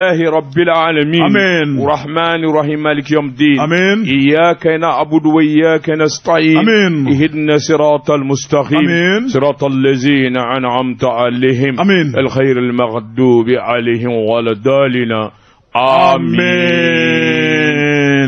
لله رب العالمين. آمين. الرحمن الرحيم مالك يوم الدين. آمين. إياك نعبد وإياك نستعين. آمين. اهدنا صراط المستقيم. آمين. صراط الذين أنعمت عليهم. آمين. الخير المغضوب عليهم ولا الضالين. آمين.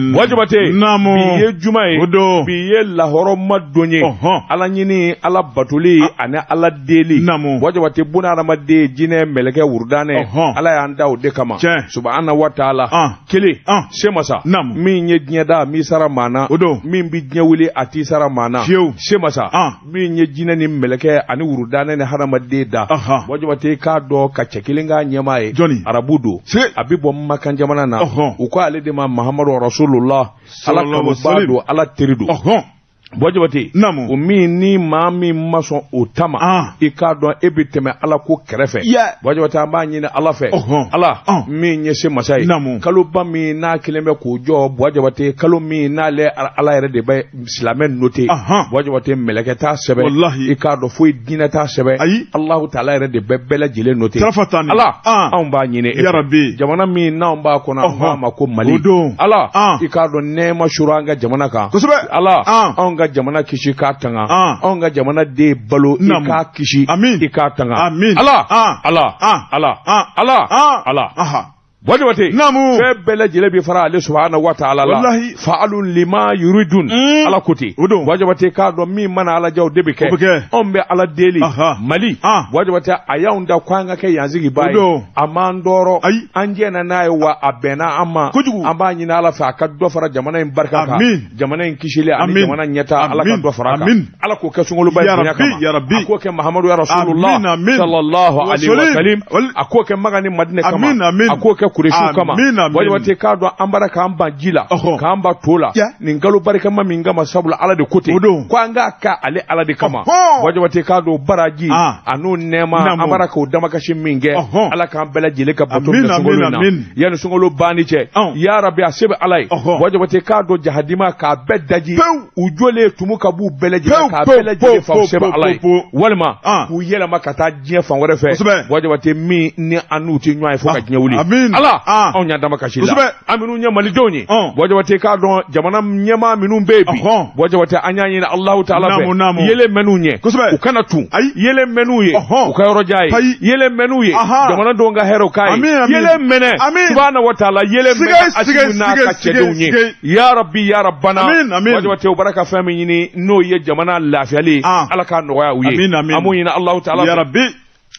Amin. Wajibate. Naamu. Bi ye juma ye. O don. Bi ye lahɔrɔma don ye. Ɔhɔn. Ala ɲini, Ala batoli ani Ala deli. Naamu. Wajibate, buna hadamaden, jinɛ, mɛlɛkɛ, wurudanɛ. Ɔhɔn. Ala y'an da o de kama. Tiɲɛ. Subahana wa taala. An. Kelen. An. Semasa. Naamu. Min ye diɲɛ da, min sara maa na. O don. Min bɛ diɲɛ wuli, a t'i sara maa na. Fiyewu. Semasa. An. Min ye jinɛ ni mɛlɛkɛ ani wurudanɛ ni hadamaden da. Ɔhɔn. Wajibate, k'a dɔn ka cɛ kelen k'a ɲɛmaa ye. Jɔnni? Arabu don. Se. A bɛ bɔ Makan jamana na. Ɔhɔn. U ko ale de ma Mahamadu Rasulullah. Ala Sallallahu kanubaa alaihi wasallam. don, Ala teri don. Ɔhɔn. Bɔjabate, Naamu. o min ni maa min ma sɔn o ta ma, Ah. i k'a dɔn e bɛ tɛmɛ Ala ko kɛrɛfɛ. Yeah. Bɔjabate, an b'a ɲini Ala fɛ. Ɔhɔn. Ala Ah. min ye se masa ye. Naamu. Kaloba min n'a kelen bɛ k'o jɔ, Bɔjabate, kalo min n'ale Ala yɛrɛ de bɛ silamɛ note. Ahan. Bɔjabate, mɛlɛkɛ t'a sɛbɛn. Walahi. I k'a dɔn foyi diinɛ t'a sɛbɛn. Ayi. Alahu taala yɛrɛ de bɛ bɛɛ lajɛlen note. Tarafa tani. Ala, Ah. anw b'a ɲini e fɛ. Ya Rabbi. Jamana min n'anw b'a kɔnɔ, an b'a Ɔhɔn. ma ko Mali. O don. Ala, Ah. i k'a dɔn nɛɛma suru an ka jamana kan. Kosɛbɛ. Ala, Ah. anw ka jamana kisi k'a tanga. Ah. Anw ka jamana den balo, i Naamu. k'a kisi, Amin. i k'a tanga. Amin. Ala, Ah. Ala, Ah. Ala, Ah. Ala, Ah. Ala. Aha. Bɔjabate, Naamu. fɛn bɛɛ lajɛlen bɛ fara ale subahana wa taala la. Walahi. Fa'alun lima yuridun. Ala ko ten. O don. Bɔjabate, k'a dɔn min mana Ala diya, o de bɛ kɛ. O bɛ kɛ. Anw bɛ Ala deli. Aha. Mali. Ah. Bɔjabate, a y'anw da ko an ka kɛ yansigiba O ye. don. A m'an tɔɔrɔ. Ayi. An jɛnna n'a ye wa a bɛnna an ma. Kojugu. An b'a ɲini Ala fɛ a ka dɔ fara jamana in barika kan. Amin. Jamana in kisili ani Amin. jamana ɲɛta, Ala ka Amin. dɔ fara a kan. Amin. Ala k'o kɛ sunkaloba in Ya bonya Rabbi, kama. ya Rabbi. A k'o kɛ Mahamadu ya Rasulullah. Amin, amin. Sallallahu alaihi wa Wasalim. sallim. Wal- A k'o kɛ Makan ni Madinɛ kama. Amin, amin. A k'o kɛ Kuresiw kama. Amin, amin. Wajibate, k'a dɔn an bara k'an ban ji la. Ɔhɔ. K'an ban to la. Yeah. Nin kalo barikama min kama, sabula Ala de ko ten. O don. Ko an k'a kɛ ale Ala de kama. Ɔhɔ. Wajibate, k'a dɔn baraji Ah. a n'o nɛɛma, Naamu. an bara k'o damakasi min kɛ. Ɔhɔ. Ala k'an bɛɛ lajɛlen ka bato Amin, minɛ sunkalo in amin, na. amin. Yanni sunkalo banni cɛ. Ɔn. Ya Rabbi, a se bɛ Ala ye. Ɔhɔ. Wajibate, k'a dɔn jahadima k'a bɛɛ daji. Pewu. U jɔlen tumu ka b'u bɛɛ lajɛlen Pewu, k'a pewu, bɛɛ lajɛlen pewu, fa, o se bɛ pewu, Ala ye. pewu. Walima Ah. k'u yɛlɛma ka taa diɲɛ fan wɛrɛ fɛ. Kosɛbɛ. Wajibate, min ni an n'u tɛ ɲɔgɔn ye fo ka Ah, diɲɛ wuli. amin. Ala, Ah. anw y'an damakasi la. Kosɛbɛ. An minnu ye malidenw ye. Ɔn. Wajibate, k'a dɔn jamana ɲɛmaa minnu bɛ yen bi. Ɔhɔn. Wajibate, an y'a ɲini Alahu taala fɛ. Naamu, naamu. Yelen mɛn'u ɲɛ. Kosɛbɛ. U kana tun. Ayi. Yelen mɛn'u ye. Ɔhɔn. U ka yɔrɔ diya ye. Ayi. Yelen mɛn'u ye. Ahan. Jamanadenw ka hɛrɛw k'a ye. Amin, amin. Yelen mɛnɛ. Amin. Subahana wa taala yelen Sigei, mɛnɛ sigei, Asimu n'a ka sigei, cɛdenw ye. sigei. Ya Rabbi, ya Rabbana. Amin, amin. Wajibate, u bara ka fɛn min ɲini n'o ye jamana lafiyali ye. Ah. Ala k'a nɔgɔya u ye. Amin, amin. An b'o ɲini Alahu taala Ya fɛ. Rabbi.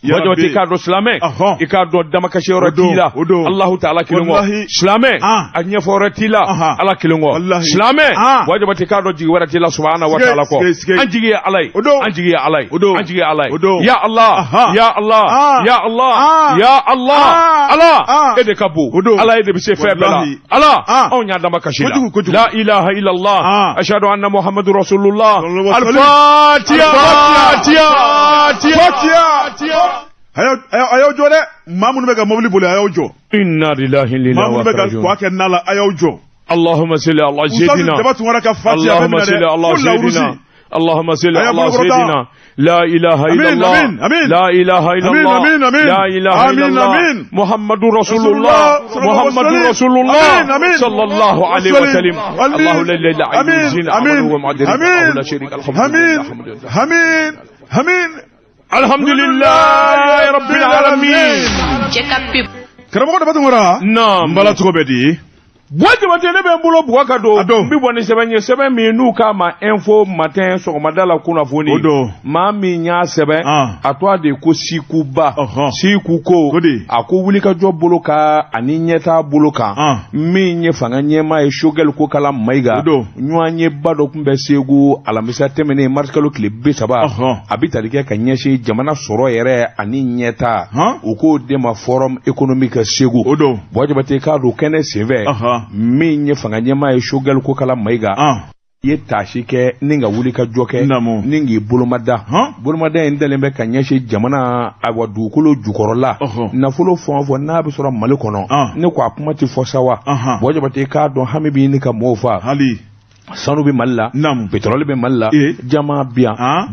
Ya Wajibate, Rabbi. k'a dɔn silamɛ, Ɔhɔn. i k'a dɔn damakasi yɔrɔ O don, t'i la o don. Alahu taala kelen kɔ. Walahi. Silamɛ, Ah. a ɲɛfɔ wɛrɛ t'i la Ahan. Ala kelen kɔ. Walahi. Silamɛ, Ah. wajibate, k'a dɔn jigi wɛrɛ t'i la subahana wa Sigei, taala kɔ. sigei, sigei. An jigi ye Ala ye. O don. An jigi ye Ala ye. O don. An jigi ye Ala ye. O don. Ya Allah, Ahan. ya Allah, Ah. ya Allah, Ah. ya Allah. Ah. Ala, Ah. e de ka bon. O don. Ala e de bɛ se fɛn bɛɛ la. Walahi. Ala, Ah. anw y'an damakasi la. Kojugu, kojugu. La ilaha illallah. Ah. Ashhadu anna Muhammadu rasulullah. Sallallahu alaihi wa sallam. Al-Fatiha. Al-Fatiha. Fatiha. Fatiha. A y'aw jɔ dɛ. Maa minnu bɛ ka mobili boli, a y'aw jɔ. Inna lillahi Maa wa minnu bɛ ka inna kɔ kɛ na la, a y'aw jɔ. اللهم صل على Ustaz سيدنا Daba Tunkara ka Fatiha bɛ اللهم minɛ صل dɛ. على Fo lawurusi. سيدنا اللهم صل A y'a على bolo kɔrɔta. سيدنا لا إله إلا Amin, الله amin, amin. لا إله إلا Amin, الله amin, amin. لا إله إلا Amin, الله amin. محمد رسول الله رسول الله، محمد صلى الله رسول الله Amin, amin. صلى الله عليه وسلم Amin. الله لا إله إلا Amin, الذين amin. آمنوا ومعدلين Amin. لا شريك الحمد لله Amin. الحمد لله Amin. Amin. الحمد لله رب العالمين. Karamɔgɔ Daba Tunkara. نعم. N bala cogo bɛ di? Bɔjabate, ne bɛ n bolo bugɔ ka don. A don. N bɛ bɔ ni sɛbɛn ye, sɛbɛn min n'u k'a ma Info Matin, sɔgɔmada la kunnafoni. O don. Maa min y'a sɛbɛn, Ah. a tɔgɔ de ko Sikuba. Ɔhɔn. Siku ko Ko di? a ko wulikajɔ bolo kan ani ɲɛtaa bolo kan, Ah. min ye fanga ɲɛmaa ye, Sogɛli Kokala Mayiga, O don. ɲɔgɔnyeba dɔ tun bɛ Segu alamisa tɛmɛnen, marisikalo tile 30. Ɔhɔn. A bɛ tali kɛ ka ɲɛsin jamana sɔrɔ yɛrɛ ani ɲɛtaa. Han. U k'o de ma Forum économique Segu. O don. Bɔjabate, k'a don kɛnɛ senfɛ, Ɔhɔn. min ye fanga ɲɛmaa ye, Sogɛli Kokala Mayiga, Ah. ye taasi kɛ ni ka wuli ka jɔ kɛ Naamu. ni k'i bolomada. Han. Bolomada in dalen bɛ ka ɲɛsin jamana, ayiwa, dugukolo jukɔrɔla Ɔhɔn. nafolo fɛn o fɛn n'a bɛ sɔrɔ Mali kɔnɔ. Ah. Ne ko a kuma tɛ fɔ sa wa? Ahan. Bɔjabate, k'a dɔn hami b'i ni ka mɔɔw fa. Hali. Sanu bɛ Mali la, Naamu. pétrole bɛ Mali la, Eh. jama bi yan. Ah.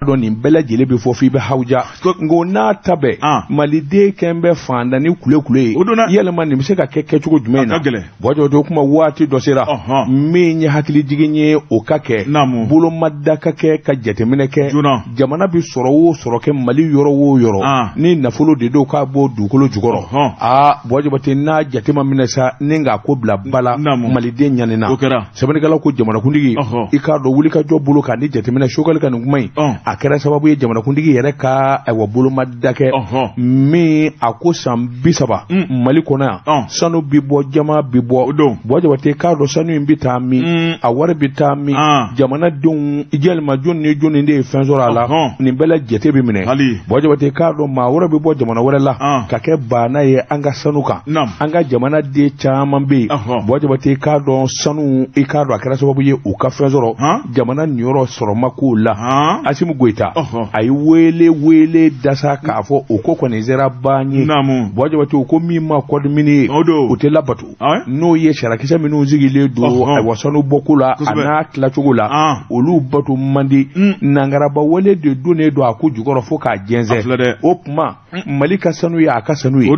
Dɔn nin bɛɛ lajɛlen bɛ fɔ f'i bɛ hawuja, nko n'a ta bɛɛ, maliden kɛn bɛ fandan ni kule kule ye. O donna. Yɛlɛma nin bɛ se ka kɛ kɛcogo jumɛn na? A ka gɛlɛn. Buwa Jabate, o kuma waati dɔ sera min ye hakili jigin ye, o ka kɛ bolomada ka kɛ ka jateminɛ kɛ. Joona. Jamana bɛ sɔrɔ o sɔrɔ kɛ Mali yɔrɔ o yɔrɔ, ni nafolo de don k'a bɔ dugukolo jukɔrɔ, aa Buwa Jabate, n'a jate ma minɛ sa ni k'a ko bila ba la, maliden ɲanina. O kɛra. Sɛbɛnnikɛla ko jamanakuntigi, i k'a dɔn wulikajɔ bolo kan ni jateminɛ Choguel ka nin kuma in, a kɛra sababu ye jamanakuntigi yɛrɛ ka ayiwa bolomada kɛ min a ko san 30 Mali kɔnɔ yan, sanu bi bɔ, jama bi bɔ. Buwa Jabate, k'a dɔn sanu in bɛ taa min, a wari bɛ taa min, jamanadenw yalima jɔni ni jɔni de ye fɛn sɔrɔ a la, nin bɛɛ la jate bɛ minɛ. Buwa Jabate, k'a dɔn maa wɛrɛ bɛ bɔ jamana wɛrɛ la ka kɛ baana ye an ka sanu kan. An ka jamanaden caman bɛ yen, Buwa Jabate, k'a dɔn sanu, i k'a dɔn a kɛra sababu ye u ka fɛn sɔrɔ jamana niyɔrɔ sɔrɔ ma k'o la. Asimi Goyita, a ye wele wele dasa k'a fɔ o ko kɔni sera ban ye. Buwa Jabate, o ko min ma code minier ye, o tɛ labato, n'o ye sariyakisɛ minnu sigilen don ayiwa sanu bɔko la a n'a tilacogo la, olu bato man di. Nangaraba wale de donnen don a ko jukɔrɔ fo k'a jɛnsɛn. O tuma Mali ka sanu ye a ka sanu ye.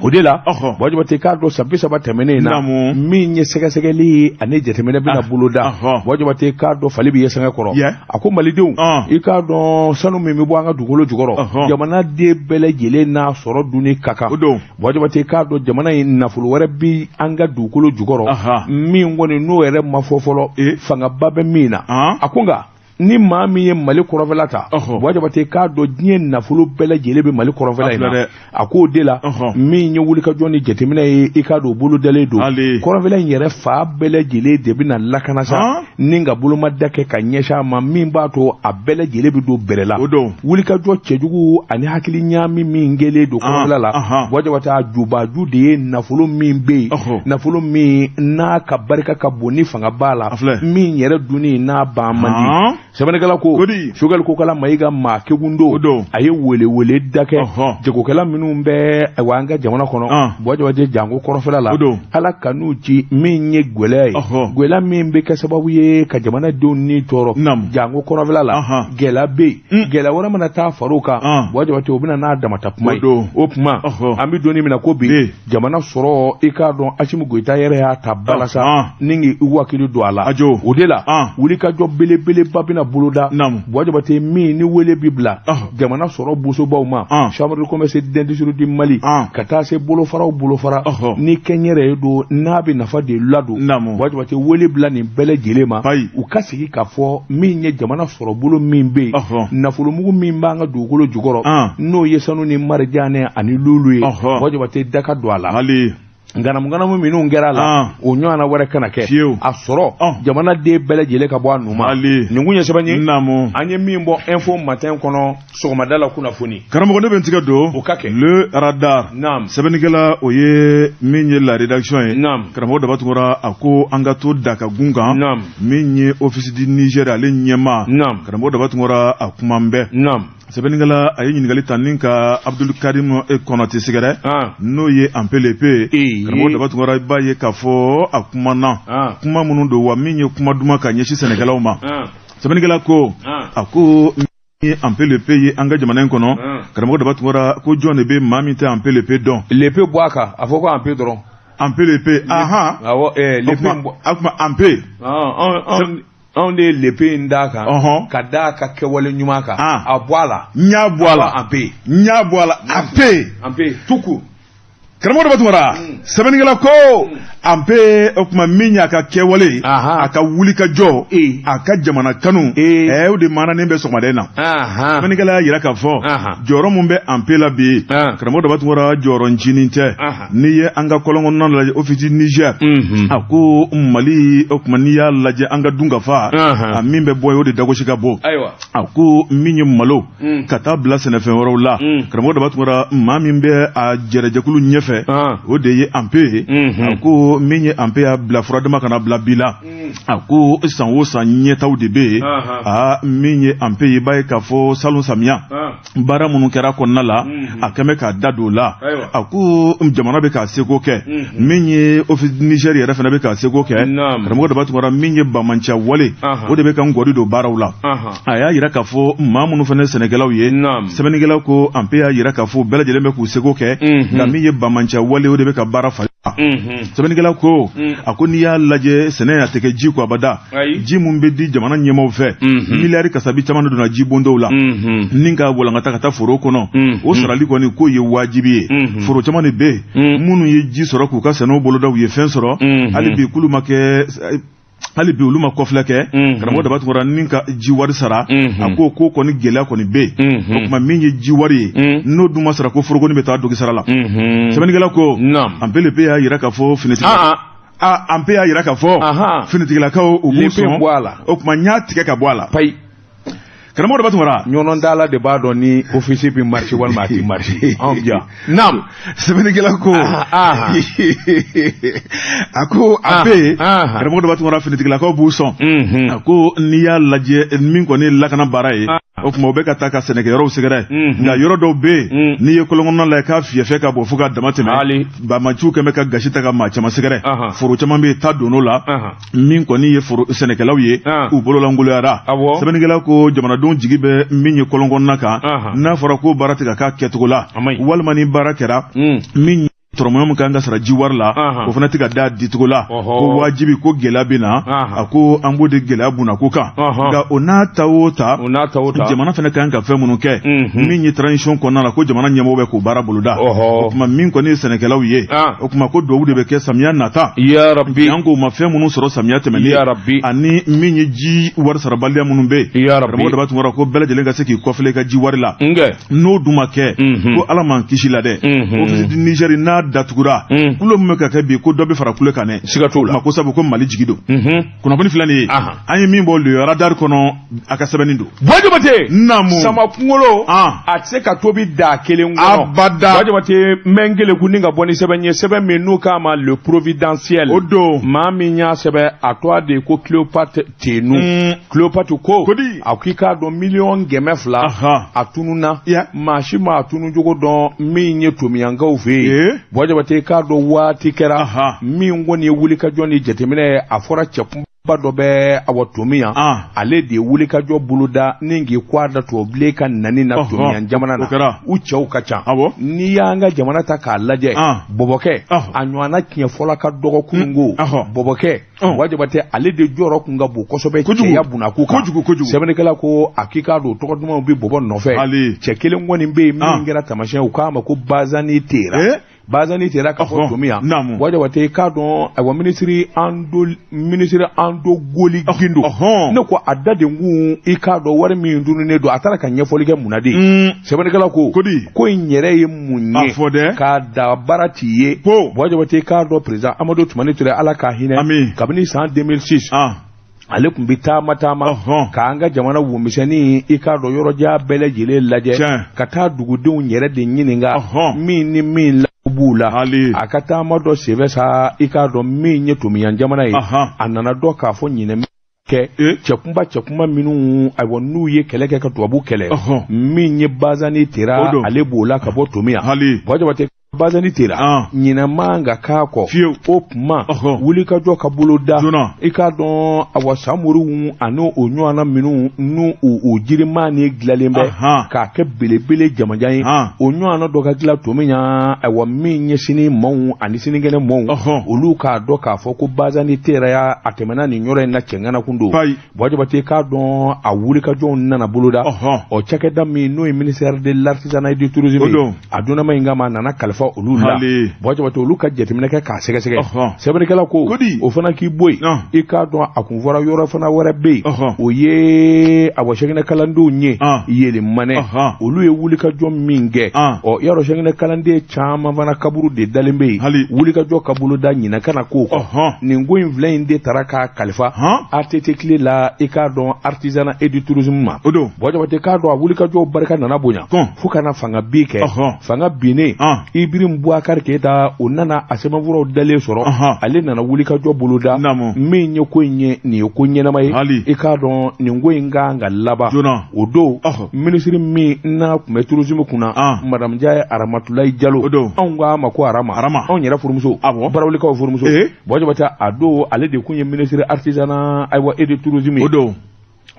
O de la, Buwa Jabate, k'a dɔn san 30 tɛmɛnen in na, min ye sɛgɛsɛgɛli ye ani jateminɛ bɛna boloda, Buwa Jabate, k'a dɔn fali bɛ ye sɛgɛ kɔrɔ. A ko malidenw, i k'a dɔn sanu min bɛ bɔ an ka dugukolo jukɔrɔ, jamanaden bɛɛ lajɛlen n'a sɔrɔ dunni ka kan. Buwa Jabate, k'a dɔn jamana in nafolo wɛrɛ bɛ an ka dugukolo jukɔrɔ min kɔni n'o yɛrɛ ma fɔ fɔlɔ, fangaba bɛ min na. A ko nka ni maa min ye Mali kɔrɔnfɛla ta, Buwa Jabate, k'a dɔn diɲɛ nafolo bɛɛ lajɛlen bɛ Mali kɔrɔnfɛla in na. A k'o de la, min ye wulikajɔ ni jateminɛ ye, i k'a dɔn bolo dalen don kɔrɔnfɛla in yɛrɛ fa bɛɛ lajɛlen de bɛna lakana sa ni ka bolomada kɛ ka ɲɛsin a ma, min b'a to a bɛɛ lajɛlen bɛ don bɛrɛ la. Wulikajɔ cɛjugu ani hakili ɲaami min kɛlen don kɔrɔnfɛla la, Buwa Jabate, a jubaju de ye nafolo min bɛ yen, nafolo min n'a ka barika ka bon ni fanga b'a la, min yɛrɛ dunni n'a ban man di. Sɛbɛnnikɛla ko Choguel Kokala Mayiga, maa kegun don, a ye wele da kɛ jagokɛla minnu bɛ ayiwa an ka jamana kɔnɔ, Buwa Jabate, janko kɔrɔnfɛla la, Ala ka n'u ci min ye gɛlɛya ye, gɛlɛya min bɛ kɛ sababu ye ka jamanadenw ni tɔɔrɔ, janko kɔrɔnfɛla la gɛlɛya bɛ yen. Gɛlɛya wɛrɛ mana taa far'o kan, Buwa Jabate, o bɛna n'a damata kuma ye. O tuma an bɛ don min na ko bi, jamana sɔrɔ, i k'a dɔn Asimi Goyita yɛrɛ y'a ta balasa ni k'i wakili don a la. O de la wulikajɔ belebeleba bɛna boloda, Buwa Jabate, min ni wele bi bila jamana sɔrɔ bosobaw ma, chambre de commerce d'industrie du Mali, ka taa se bolofaraw bolofara ni kɛnyɛrɛ ye don n'a bɛ nafa de ladon. Buwa Jabate, wele bila nin bɛɛ lajɛlen ma, u ka sigi k'a fɔ min ye jamana sɔrɔ bolo min bɛ yen, nafolomugu min b'an ka dugukolo jukɔrɔ, n'o ye sanu ni marijanɛ ani lulu ye, Buwa Jabate, da ka don a la. Ŋanamuŋanamu minnu kɛra a la, o ɲɔgɔnna wɛrɛ kana kɛ. A sɔrɔ jamanaden bɛɛ lajɛlen ka bɔ a nu ma. Nin kun ye sɛbɛn ye an ye min bɔ Info Matin kɔnɔ sɔgɔmada la kunnafoni. Karamɔgɔ, ne bɛ n tigɛ don o ka kɛ. Le Radar, sɛbɛnnikɛla o ye min ye la rédaction ye, karamɔgɔ Daba Tunkara, a ko an ka to dakagun kan, min ye Office du Niger ale ɲɛmaa, karamɔgɔ Daba Tunkara, a kuma bɛɛ. Sɛbɛnnikɛla a ye ɲininkali ta ni ka Abdul Karim Kɔnɔte sɛgɛrɛ, n'o ye Anpelepe. Karamɔgɔ Daba Tunkara, i b'a ye k'a fɔ a kumana kuma minnu don wa min ye kuma duman ka ɲɛsin sɛnɛkɛlaw ma. Sɛbɛnnikɛla ko a ko ye Anpelepe ye an ka jamana in kɔnɔ, karamɔgɔ Daba Tunkara, ko jɔn de bɛ maa min tɛ Anpelepe dɔn? Lepe bɔ a kan, a fɔ ko Anpe dɔrɔn. Anpelepe, ahan. Awɔ, lepe. A kuma Anpe. Anw de ye lepe in d'a kan ka d'a ka kɛwale ɲuman kan, a bɔ a la. N y'a bɔ a la. Anpe. N y'a bɔ a la. Anpe. Anpe tuku. Karamɔgɔ Daba Tunkara, sɛbɛnnikɛla ko Anpe, o tuma min y'a ka kɛwale, a ka wulikajɔ, a ka jamana kanu, o de maananen bɛ sɔgɔmada in na. Sɛbɛnnikɛla y'a jira k'a fɔ jɔyɔrɔ min bɛ Anpe la bi, karamɔgɔ Daba Tunkara, jɔyɔrɔ ncinin tɛ. N'i ye an ka kɔlɔn kɔnɔna lajɛ, Office du Niger, a ko Mali, o tuma n'i y'a lajɛ an ka dunkafa, a min bɛ bɔ yen, o de dagosi ka bon. A ko min ye malo ka taa bila sɛnɛfɛn wɛrɛw la, karamɔgɔ Daba Tunkara, maa min bɛ a jɛrɛjɛkulu ɲɛfɛ, o de ye Anpe ye. A ko min ye Anpe y'a bila furadama kana bila bi la. A ko san o san ɲɛtaw de bɛ yen. Aa, min ye ANPE ye, i b'a ye k'a fɔ salon samiya baara minnu kɛra kɔnɔna la, a kɛn bɛ k'a da don o la. A ko jamana bɛ k'a seko kɛ, min ye Office du Niger yɛrɛ fana bɛ k'a seko kɛ. Karamɔgɔ Daba Tunkara, min ye bamanciya wale, o de bɛ ka ngɔdi don baaraw la. A y'a yira k'a fɔ maa minnu fana ye sɛnɛkɛlaw ye, sɛbɛnnikɛlaw ko ANPE y'a yira k'a fɔ bɛɛ lajɛlen bɛ k'u seko kɛ, nka min ye bamanciya wale, o de bɛ ka baara falen. Sɛbɛnnikɛla ko, a ko n'i y'a lajɛ, sɛnɛ a tɛ kɛ ji ko abada. Ji mun bɛ di jamana ɲɛmaaw fɛ, miliyari kasabi caman de donna ji bondaw la ni ka walankata ka taa foro kɔnɔ. O sarali kɔni, k'o ye wajibi ye. Foro caman de bɛ yen minnu ye ji sɔrɔ k'u ka sɛnɛw boloda, u ye fɛn sɔrɔ. Hali bi k'olu ma kɛ, hali bi olu ma kɔfilɛ kɛ. Karamɔgɔ Daba Tunkara, ni ka ji wari sara, a ko ko kɔni gɛlɛya kɔni bɛ yen. O tuma min ye ji wari ye, n'o dun ma sara, ko forokoni bɛ taa dogi sara la. Sɛbɛnnikɛla ko ANPE y'a yira k'a fɔ finitigi, ANPE y'a yira k'a fɔ finitigilakaw u b'u sɔn. O tuma n y'a tigɛ ka bɔ a la. Payi. Karamɔgɔ Daba Tunkara. Ɲɔnɔndala de b'a dɔn ni office bɛ marcher walima a tɛ marcher. Anw ja. Naam. Sɛbɛnnikɛla ko, a ko a bɛ yen, karamɔgɔ Daba Tunkara, finitigilakaw b'u sɔn. A ko n'i y'a lajɛ, min kɔni ye lakana baara ye, o tuma u bɛ ka taa ka sɛnɛkɛyɔrɔw sɛgɛrɛ, nka yɔrɔ dɔw bɛ yen, n'i ye kɔlɔnkɔnɔna lajɛ k'a fiyɛfɛ ka bɔ fo ka dama tɛmɛ, bamaciw kɛn bɛ ka gasi ta ka maa caman sɛgɛrɛ. Foro caman bɛ yen, ta donn'o la. Min kɔni ye foro sɛnɛkɛlaw ye, u bololankoloyara. Sɛbɛnnikɛla ko jamanadenw jigi bɛ min ye kɔlɔnkɔnɔna kan, n'a fɔra ko baara tɛ ka k'a kɛcogo la, walima ni baara kɛra, min tɔrɔmɔɲɔ min kan ka sara ji wari la, o fana tɛ ka da dicogo la, ko wajibi ko gɛlɛya bɛ na. A ko an b'o de gɛlɛya bunna ko kan, nka o n'a ta o ta, jamana fana kan ka fɛn minnu kɛ, min ye transition kɔnɔna la, ko jamana ɲɛmɔgɔ bɛ k'o baara boloda. O tuma min kɔni ye sɛnɛkɛlaw ye, o tuma ko duwawu de bɛ kɛ samiya nata, an k'o ma fɛn minnu sɔrɔ samiya tɛmɛnen, ani min ye ji wari sarabaliya minnu bɛ yen. Karamɔgɔ Daba Tunkara ko bɛɛ lajɛlen ka se k'i kɔfilɛ i ka ji wari la. N'o dun ma kɛ, ko Ala m'an kisi la dɛ, Office du Niger n'a datugura, kulo min bɛ ka kɛ bi, ko dɔ bɛ fara kule kan dɛ. Siga t'o la. Ma ko sabu ko Mali jigi don. Kunnafoni filɛ nin ye, an ye min bɔ Le Radar kɔnɔ, a ka sɛbɛnni don. Buwa Jabate. Naamu. Sama kunkolo, a tɛ se ka tobi da kelen kɔnɔ. Abada. Buwa Jabate, n bɛ n keleku ni ka bɔ ni sɛbɛn ye, sɛbɛn min n'u k'a ma Le Providentiel. O don. Maa min y'a sɛbɛn, a tɔgɔ de ye ko Cléopâtre Tenu. Cléopâtre ko, a k'i k'a dɔn 200 millions, a tununna, maa si ma a tunu cogo dɔn min ye Tomiyankaw fɛ yen. Buwa Jabate, k'a dɔn waati kɛra min kɔni ye wulikajɔ ni jateminɛ ye, a fɔra cɛ kunba dɔ bɛ awa Tomiyan, ale de ye wulikajɔ boloda ni k'i kɔ a da tubabubilen ka nani na Tomiyan jamana na. U cɛw ka ca. N'i y'an ka jamana ta k'a lajɛ, bɔbɔkɛ a ɲɔgɔnna tiɲɛ fɔla ka dɔgɔ kununko. Bɔbɔkɛ Buwa Jabate, ale de jɔyɔrɔ kun ka bon kosɛbɛ cɛya bunakun kan. Kojugu kojugu. Sɛbɛnnikɛla ko a k'i k'a dɔn tɔgɔ dumanw bɛ bɔbɔ nɔfɛ. Cɛ kelen kɔni bɛ yen min kɛra taamasiyɛn, u k'a ma ko Bazani Tera. Bazani Tera ka fɔ Tomiyan. Buwa Jabate, k'a dɔn ayiwa ministre Ando Goli Gindo, ne ko a da de kun, i k'a dɔn wari min tununnen don, a taara ka ɲɛfɔli kɛ mun na de. Sɛbɛnnikɛla ko ko in yɛrɛ ye mun ye k'a da baara t'i ye. Buwa Jabate, k'a dɔn président Amadu Tumani Ture, Ala k'a hinɛ, kabini san 2006, ale tun bɛ taama taama k'an ka jamana womisɛnnin, i k'a dɔn yɔrɔjan bɛɛ lajɛlen lajɛ, ka taa dugudenw yɛrɛ de ɲininka min ni min b'u la. A ka taama dɔ senfɛ sa, i k'a dɔn min ye Tomiyan jamana ye, a nana dɔn k'a fɔ ɲinɛ kɛ cɛkunba cɛkunba minnu, ayiwa, n'u ye kɛlɛ kɛ ka tubabu kɛlɛ, min ye Bazani Tera, ale b'o la ka bɔ Tomiyan. Buwa Jabate, Bazani Tera, ɲinɛ man ka k'a kɔ. O tuma wulikajɔ ka bolo da, i k'a dɔn awa Samoriw ani o ɲɔgɔnna minnu n'u o jirima ni dilanlen bɛ k'a kɛ belebele jamajan ye, o ɲɔgɔnna dɔ ka dilan Tomiyan, ayiwa, min ye sini maaw ani sinikɛnɛ maaw, olu k'a dɔn k'a fɔ ko Bazani Tera ya a tɛmɛna nin yɔrɔ in na, cɛŋana kun don. Buwa Jabate, k'a dɔn a wulikajɔw nana boloda. Ɔ cakɛda min n'o ye ministère de l'Artisanat et du Tourisme ye, a donnama in kama a nana kalifa olu la. Buwa Jabate, olu ka jateminɛ kɛ k'a sɛgɛsɛgɛ. Sɛbɛnnikɛla ko o fana k'i bɔ yen, i k'a dɔn a kun fɔra yɔrɔ fana wɛrɛ bɛ yen, o ye awa sɛginɛ kalandenw ye Yelimane, olu ye wulikajɔ min kɛ. Ɔ yarɔ sɛginɛ kalanden caman fana kaburu de dalen bɛ yen, wulikajɔ ka boloda ɲinɛ kana k'o kɔ. Nin ko in filɛ in de taara k'a kalifa ATT tile la, i k'a dɔn Artisanat et du Tourisme ma. Buwa Jabate, k'a dɔn a wulikajɔw barika nana bonya fo ka na fanga bin kɛ. Fanga binnen, i Ibrahim Boubacar Keita o nana a sɛbɛnfuraw dalen sɔrɔ ale nana wulikajɔ boloda min ye ko in ye nin ye ko ɲɛnama ye i k'a dɔn nin ko in kan ka laban o don minisiri min n'a tun bɛ tourisme kunna madame Ndiaye Aramatulayi Jalo anw k'a ma ko Arama anw yɛrɛ furumuso Barawelekaw furumuso Buwa Jabate a don ale de tun ye minisiri artisanat ayiwa et de tourisme ye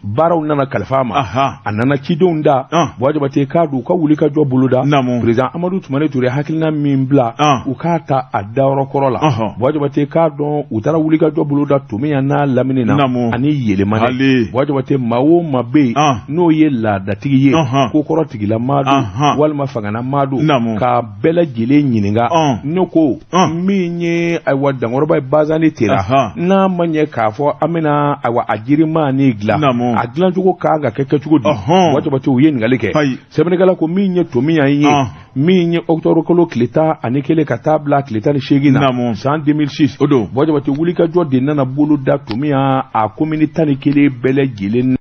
baaraw nana kalifa a ma a nana cidenw da Buwa Jabate k'a don u ka wuli ka jɔ boloda président Amadu Tumani Ture hakilina min bila u k'a ta a dayɔrɔ kɔrɔ la Buwa Jabate k'a dɔn u taara wuli ka jɔ boloda Tominian n'a lamini na ani Yelemane Buwa Jabate maa o maa bɛ yen n'o ye laadatigi ye kokɔrɔtigilamaa don walima fanganamaa don k'a bɛɛ lajɛlen ɲininka ne ko min ye ayiwa dankɔrɔba ye Bazani Tera n'a ma ɲɛ k'a fɔ an bɛna ayiwa a jirima ni dilan a dilancogo kan ka kɛ kɛcogo di Buwa Jabate u ye ɲininkali kɛ sɛbɛnnikɛla ko min ye Tominian ye min ye octobre kalo tile 11 ka taa bila tile 18 na san 2006 o don Buwa Jabate wulikajɔ de nana bolo da Tominian a komini 11 bɛɛ lajɛlen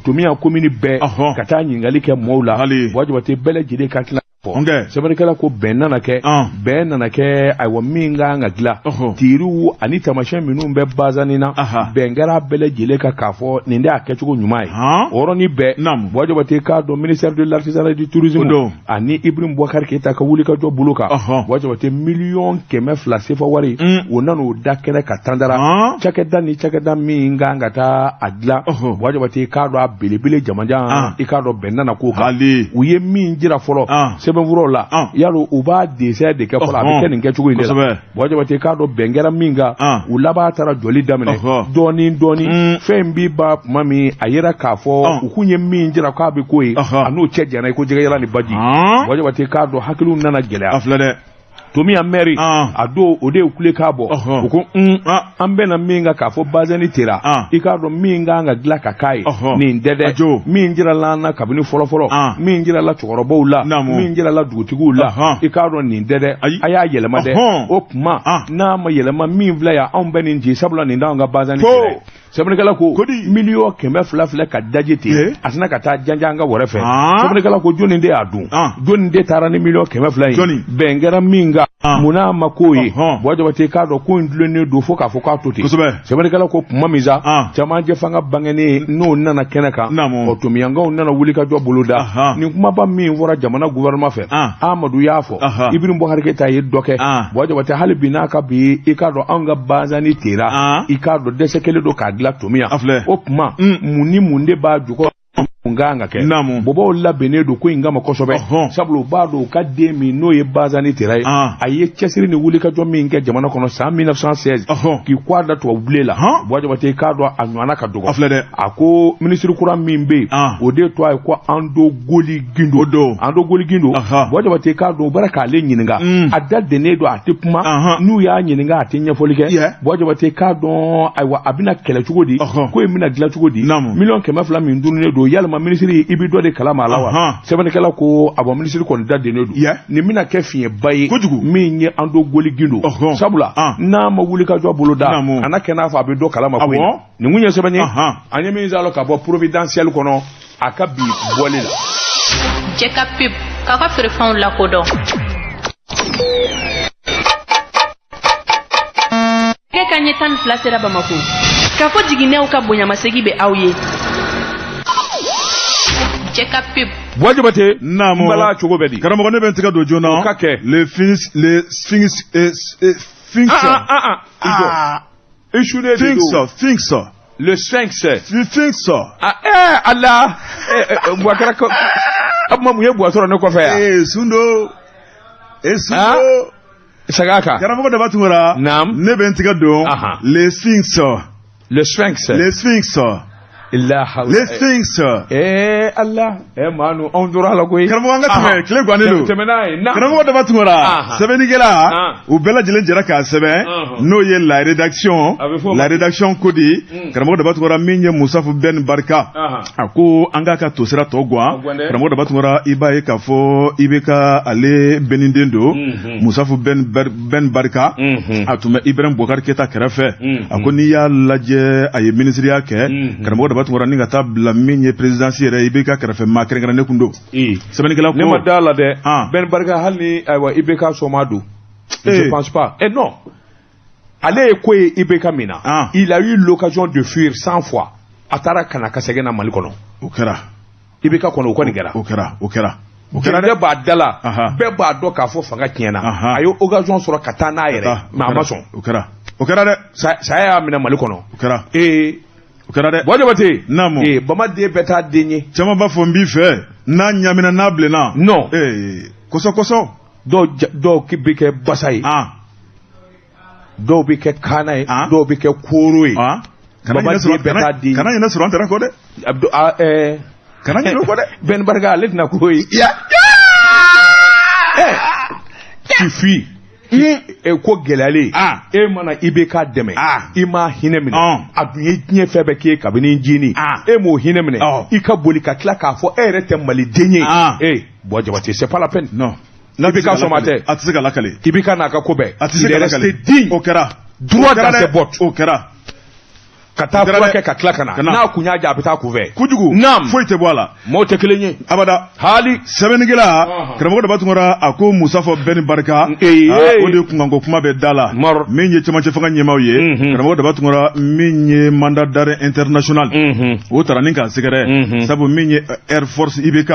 Tominian komini bɛɛ ka taa ɲininkali kɛ mɔɔw la Buwa Jabate bɛɛ lajɛlen ka tila sɛbɛnnikɛla ko bɛn nana kɛ bɛn nana kɛ ayiwa min kan ka dilan teriw ani taamasiyɛn minnu bɛ Bazani na bɛn kɛra bɛɛ lajɛlen kan k'a fɔ nin de y'a kɛcogo ɲuman ye o yɔrɔnin bɛɛ Buwa Jabate k'a dɔn ministère de l'artisanat et du tourisme ani Ibrahim Boubacar Keita ka wulikajɔ bolo kan Buwa Jabate 200 000 sefa wari o nana o da kɛnɛ ka tandara cakɛda ni cakɛda min kan ka taa a dilan Buwa Jabate k'a dɔn a belebele jamanjan i k'a dɔn bɛn nana k'o kan u ye min jira fɔlɔ sɛbɛnfuraw la yalo u b'a dessin de kɛ fɔlɔ a bɛ kɛ nin kɛcogo in de la Buwa Jabate k'a dɔn bɛn kɛra min kan u laban taara jɔli daminɛ dɔɔni dɔɔni fɛn in bi ban tuma min a yera k'a fɔ u kun ye min jira k'a bɛ k'o ye a n'o cɛ janyana i ko jɛgɛjalan ni baji Buwa Jabate k'a dɔn hakiliw nana gɛlɛya a filɛ dɛ Tominian maire a don o de ye kule k'a bɔ u ko an bɛnna min kan k'a fɔ Bazani Tera i k'a dɔn min kan ka dilan ka k'a ye nin tɛ dɛ min jirala an na kabini fɔlɔfɔlɔ min jirala cɛkɔrɔbaw la min jirala dugutigiw la i k'a dɔn nin tɛ dɛ a y'a yɛlɛma dɛ o tuma n'a ma yɛlɛma min filɛ yan anw bɛ nin ci sabula nin t'anw ka Bazani Tera ye sɛbɛnnikɛla ko 200 000 filɛ ka daji ten a tɛna ka taa janjan an ka wɛrɛ fɛ sɛbɛnnikɛla ko jɔnni de y'a dun jɔnni de taara ni 200 000 ye bɛn kɛra min kan munna a ma k'o ye Buwa Jabate k'a dɔn ko in dulonnen don fo k'a fɔ k'a to ten sɛbɛnnikɛla ko kuma min sa camancɛ fanga bangenen n'o nana kɛnɛ kan ɔ Tomiɲankaw nana wulikajɔ boloda nin kumaba min fɔra jamana gouvernement fɛ Amadu y'a fɔ Ibrahim Boubacar Keita ye dɔ kɛ Buwa Jabate hali bi n'a ka bi i k'a dɔn anw ka Bazani Tera i k'a dɔn dɛsɛ kelen don k'a dilan Tominian o tuma mun ni mun de b'a jukɔrɔ mun kan ka kɛ bɔbɔw labɛnnen don ko in kama kosɛbɛ sabula u b'a dɔn u ka den min n'o ye Bazani Tera ye a ye cɛsiri ni wulikajɔ min kɛ jamana kɔnɔ san 1916 k'i kɔ a da tubabu bilen la Buwa Jabate k'a dɔn a ɲɔgɔnna ka dɔgɔ a ko minisiri kura min bɛ yen o de tɔgɔ ye ko Ando Goli Gindo Ando Goli Gindo Buwa Jabate k'a dɔn u bɔra k'ale ɲininka a da dennen don a tɛ kuma n'u y'a ɲininka a tɛ ɲɛfɔli kɛ Buwa Jabate k'a dɔn ayiwa a bɛna kɛlɛ cogo di ko in bɛna dilan cogo di 200 000 min dunnen don yalima minisiri i bɛ dɔ de kalama a la wa sɛbɛnnikɛla ko a bɔ minisiri kɔni da dennen don nin bɛna kɛ fiɲɛba ye min ye Ando Goli Gindo sabula n'a ma wuli ka jɔ bolo da a na kɛ n'a fɔ a bɛ dɔ kalama ko in nin kun ye sɛbɛn ye an ye min sɔrɔ ka bɔ Providentiel kɔnɔ a ka bi bɔli la. Jɛ ka pub k'a ka feerefɛnw lakodɔn. Nɛgɛ kanɲɛ 12 sera Bamako. K'a fɔ jiginɛw ka bonyamasegi bɛ aw ye. Jɛ ka pub. Buwa Jabate. Naamu. N bala cogo bɛ di. Karamɔgɔ ne bɛ n tɛgɛ don joona. O ka kɛ. Le Sphinx le Sphinx Sphinx. I jɔ. Échoué de don. Sphinx Sphinx. Le Sphinx. Sphinx. Ah Allah. Buwa kɛra ko. A tuma mun ye Buwa sɔrɔ ne kɔfɛ yan. Ee Sundo. Ee Sundo. Saga kan. Karamɔgɔ Daba Tunkara. Naam. Ne bɛ n tɛgɛ don. Le Sphinx. Le Sphinx. Le Sphinx. La hawla. Le Sphinx. Eh Allah. Eh Manu anw tora la koyi. Karamɔgɔ an ka tɛmɛ tile gannen don. Tɛmɛ n'a ye. Karamɔgɔ Daba Tunkara. Sɛbɛnnikɛla. U bɛɛ lajɛlen jɛra k'a sɛbɛn. N'o ye la rédaction. La rédaction ko di. Karamɔgɔ Daba Tunkara min ye Musafu Ben Barika. A ko an k'a ka tosira tɔ guwan. Karamɔgɔ Daba Tunkara i b'a ye k'a fɔ i bɛ ka ale bɛnninden don. Musafu Ben Barika. A tun bɛ Ibrahim Boubacar Keita kɛrɛfɛ. A ko n'i y'a lajɛ a ye minisiriya kɛ. Karamɔgɔ Daba Daba Tunkara ni ka taa bila min ye présidence yɛrɛ IBK kɛrɛfɛ maa kɛrɛnkɛrɛnnen kun don. Sɛbɛnnikɛla ko ne ma da la dɛ. Ben Barka hali ni ayiwa IBK sɔma don. Je pense pas. Eh non. Ale ye ko ye IBK min na. Il a eu l'occasion de fuir 100 fois. A taara ka na ka segin na Mali kɔnɔ. O kɛra. IBK kɔnɔ o kɔni kɛra. O kɛra o kɛra. O kɛra dɛ. Bɛɛ b'a da la. Bɛɛ b'a dɔn k'a fɔ fanga tiɲɛna. A ye occasion sɔrɔ ka taa n'a yɛrɛ. Mais a ma sɔn. O kɛra. O kɛra dɛ. Saya y'a minɛ Mali kɔnɔ. O kɛra. O kɛra dɛ. Buwa Jabate. Naamu. Bamaden bɛɛ t'a den ye. Caman b'a fɔ n b'i fɛ n'a ɲamina n'a bilenna. Non. Kɔsɔ kɔsɔ. Dɔw bɛ kɛ basa ye. Dɔw bɛ kɛ kaana ye. Dɔw bɛ kɛ kooro ye. Bamaden bɛɛ t'a den ye. Kana ɲinɛ sɔrɔ an tɛrɛ kɔ dɛ. Kana ɲinɛ o kɔ dɛ. Ben Barka ale tɛna k'o ye. Tu fuis. Ko gɛlɛyalen e mana IBK dɛmɛ i ma hinɛ minɛ a dun ye diɲɛ fɛn bɛɛ k'e kabini jini e m'o hinɛ minɛ i ka boli ka tila k'a fɔ e yɛrɛ tɛ maliden ye Buwa Jabate c'est pas la peine. Non. IBK sɔn tɛ. A tɛ se ka lakale. IBK n'a ka ko bɛɛ. A tɛ se ka lakale. Il est resté digne. O kɛra. Droit dans ses bottes. O kɛra. Ka taa furakɛ ka tila ka na n'a kun y'a diya a bɛ taa kunfɛ. Kojugu. Naam. Foyi tɛ bɔ a la. Maaw tɛ kelen ye. Abada. Hali. Sɛbɛnnikɛla. Karamɔgɔ Daba Tunkara a ko Musa fɔ bɛɛ ni barika. O de kunkanko kuma bɛ da la. Min ye cɛmancɛ fanga ɲɛmaaw ye. Karamɔgɔ Daba Tunkara min ye mandat d'arrêt international. O taara ni k'a sɛgɛrɛ. Sabu min ye Air Force IBK.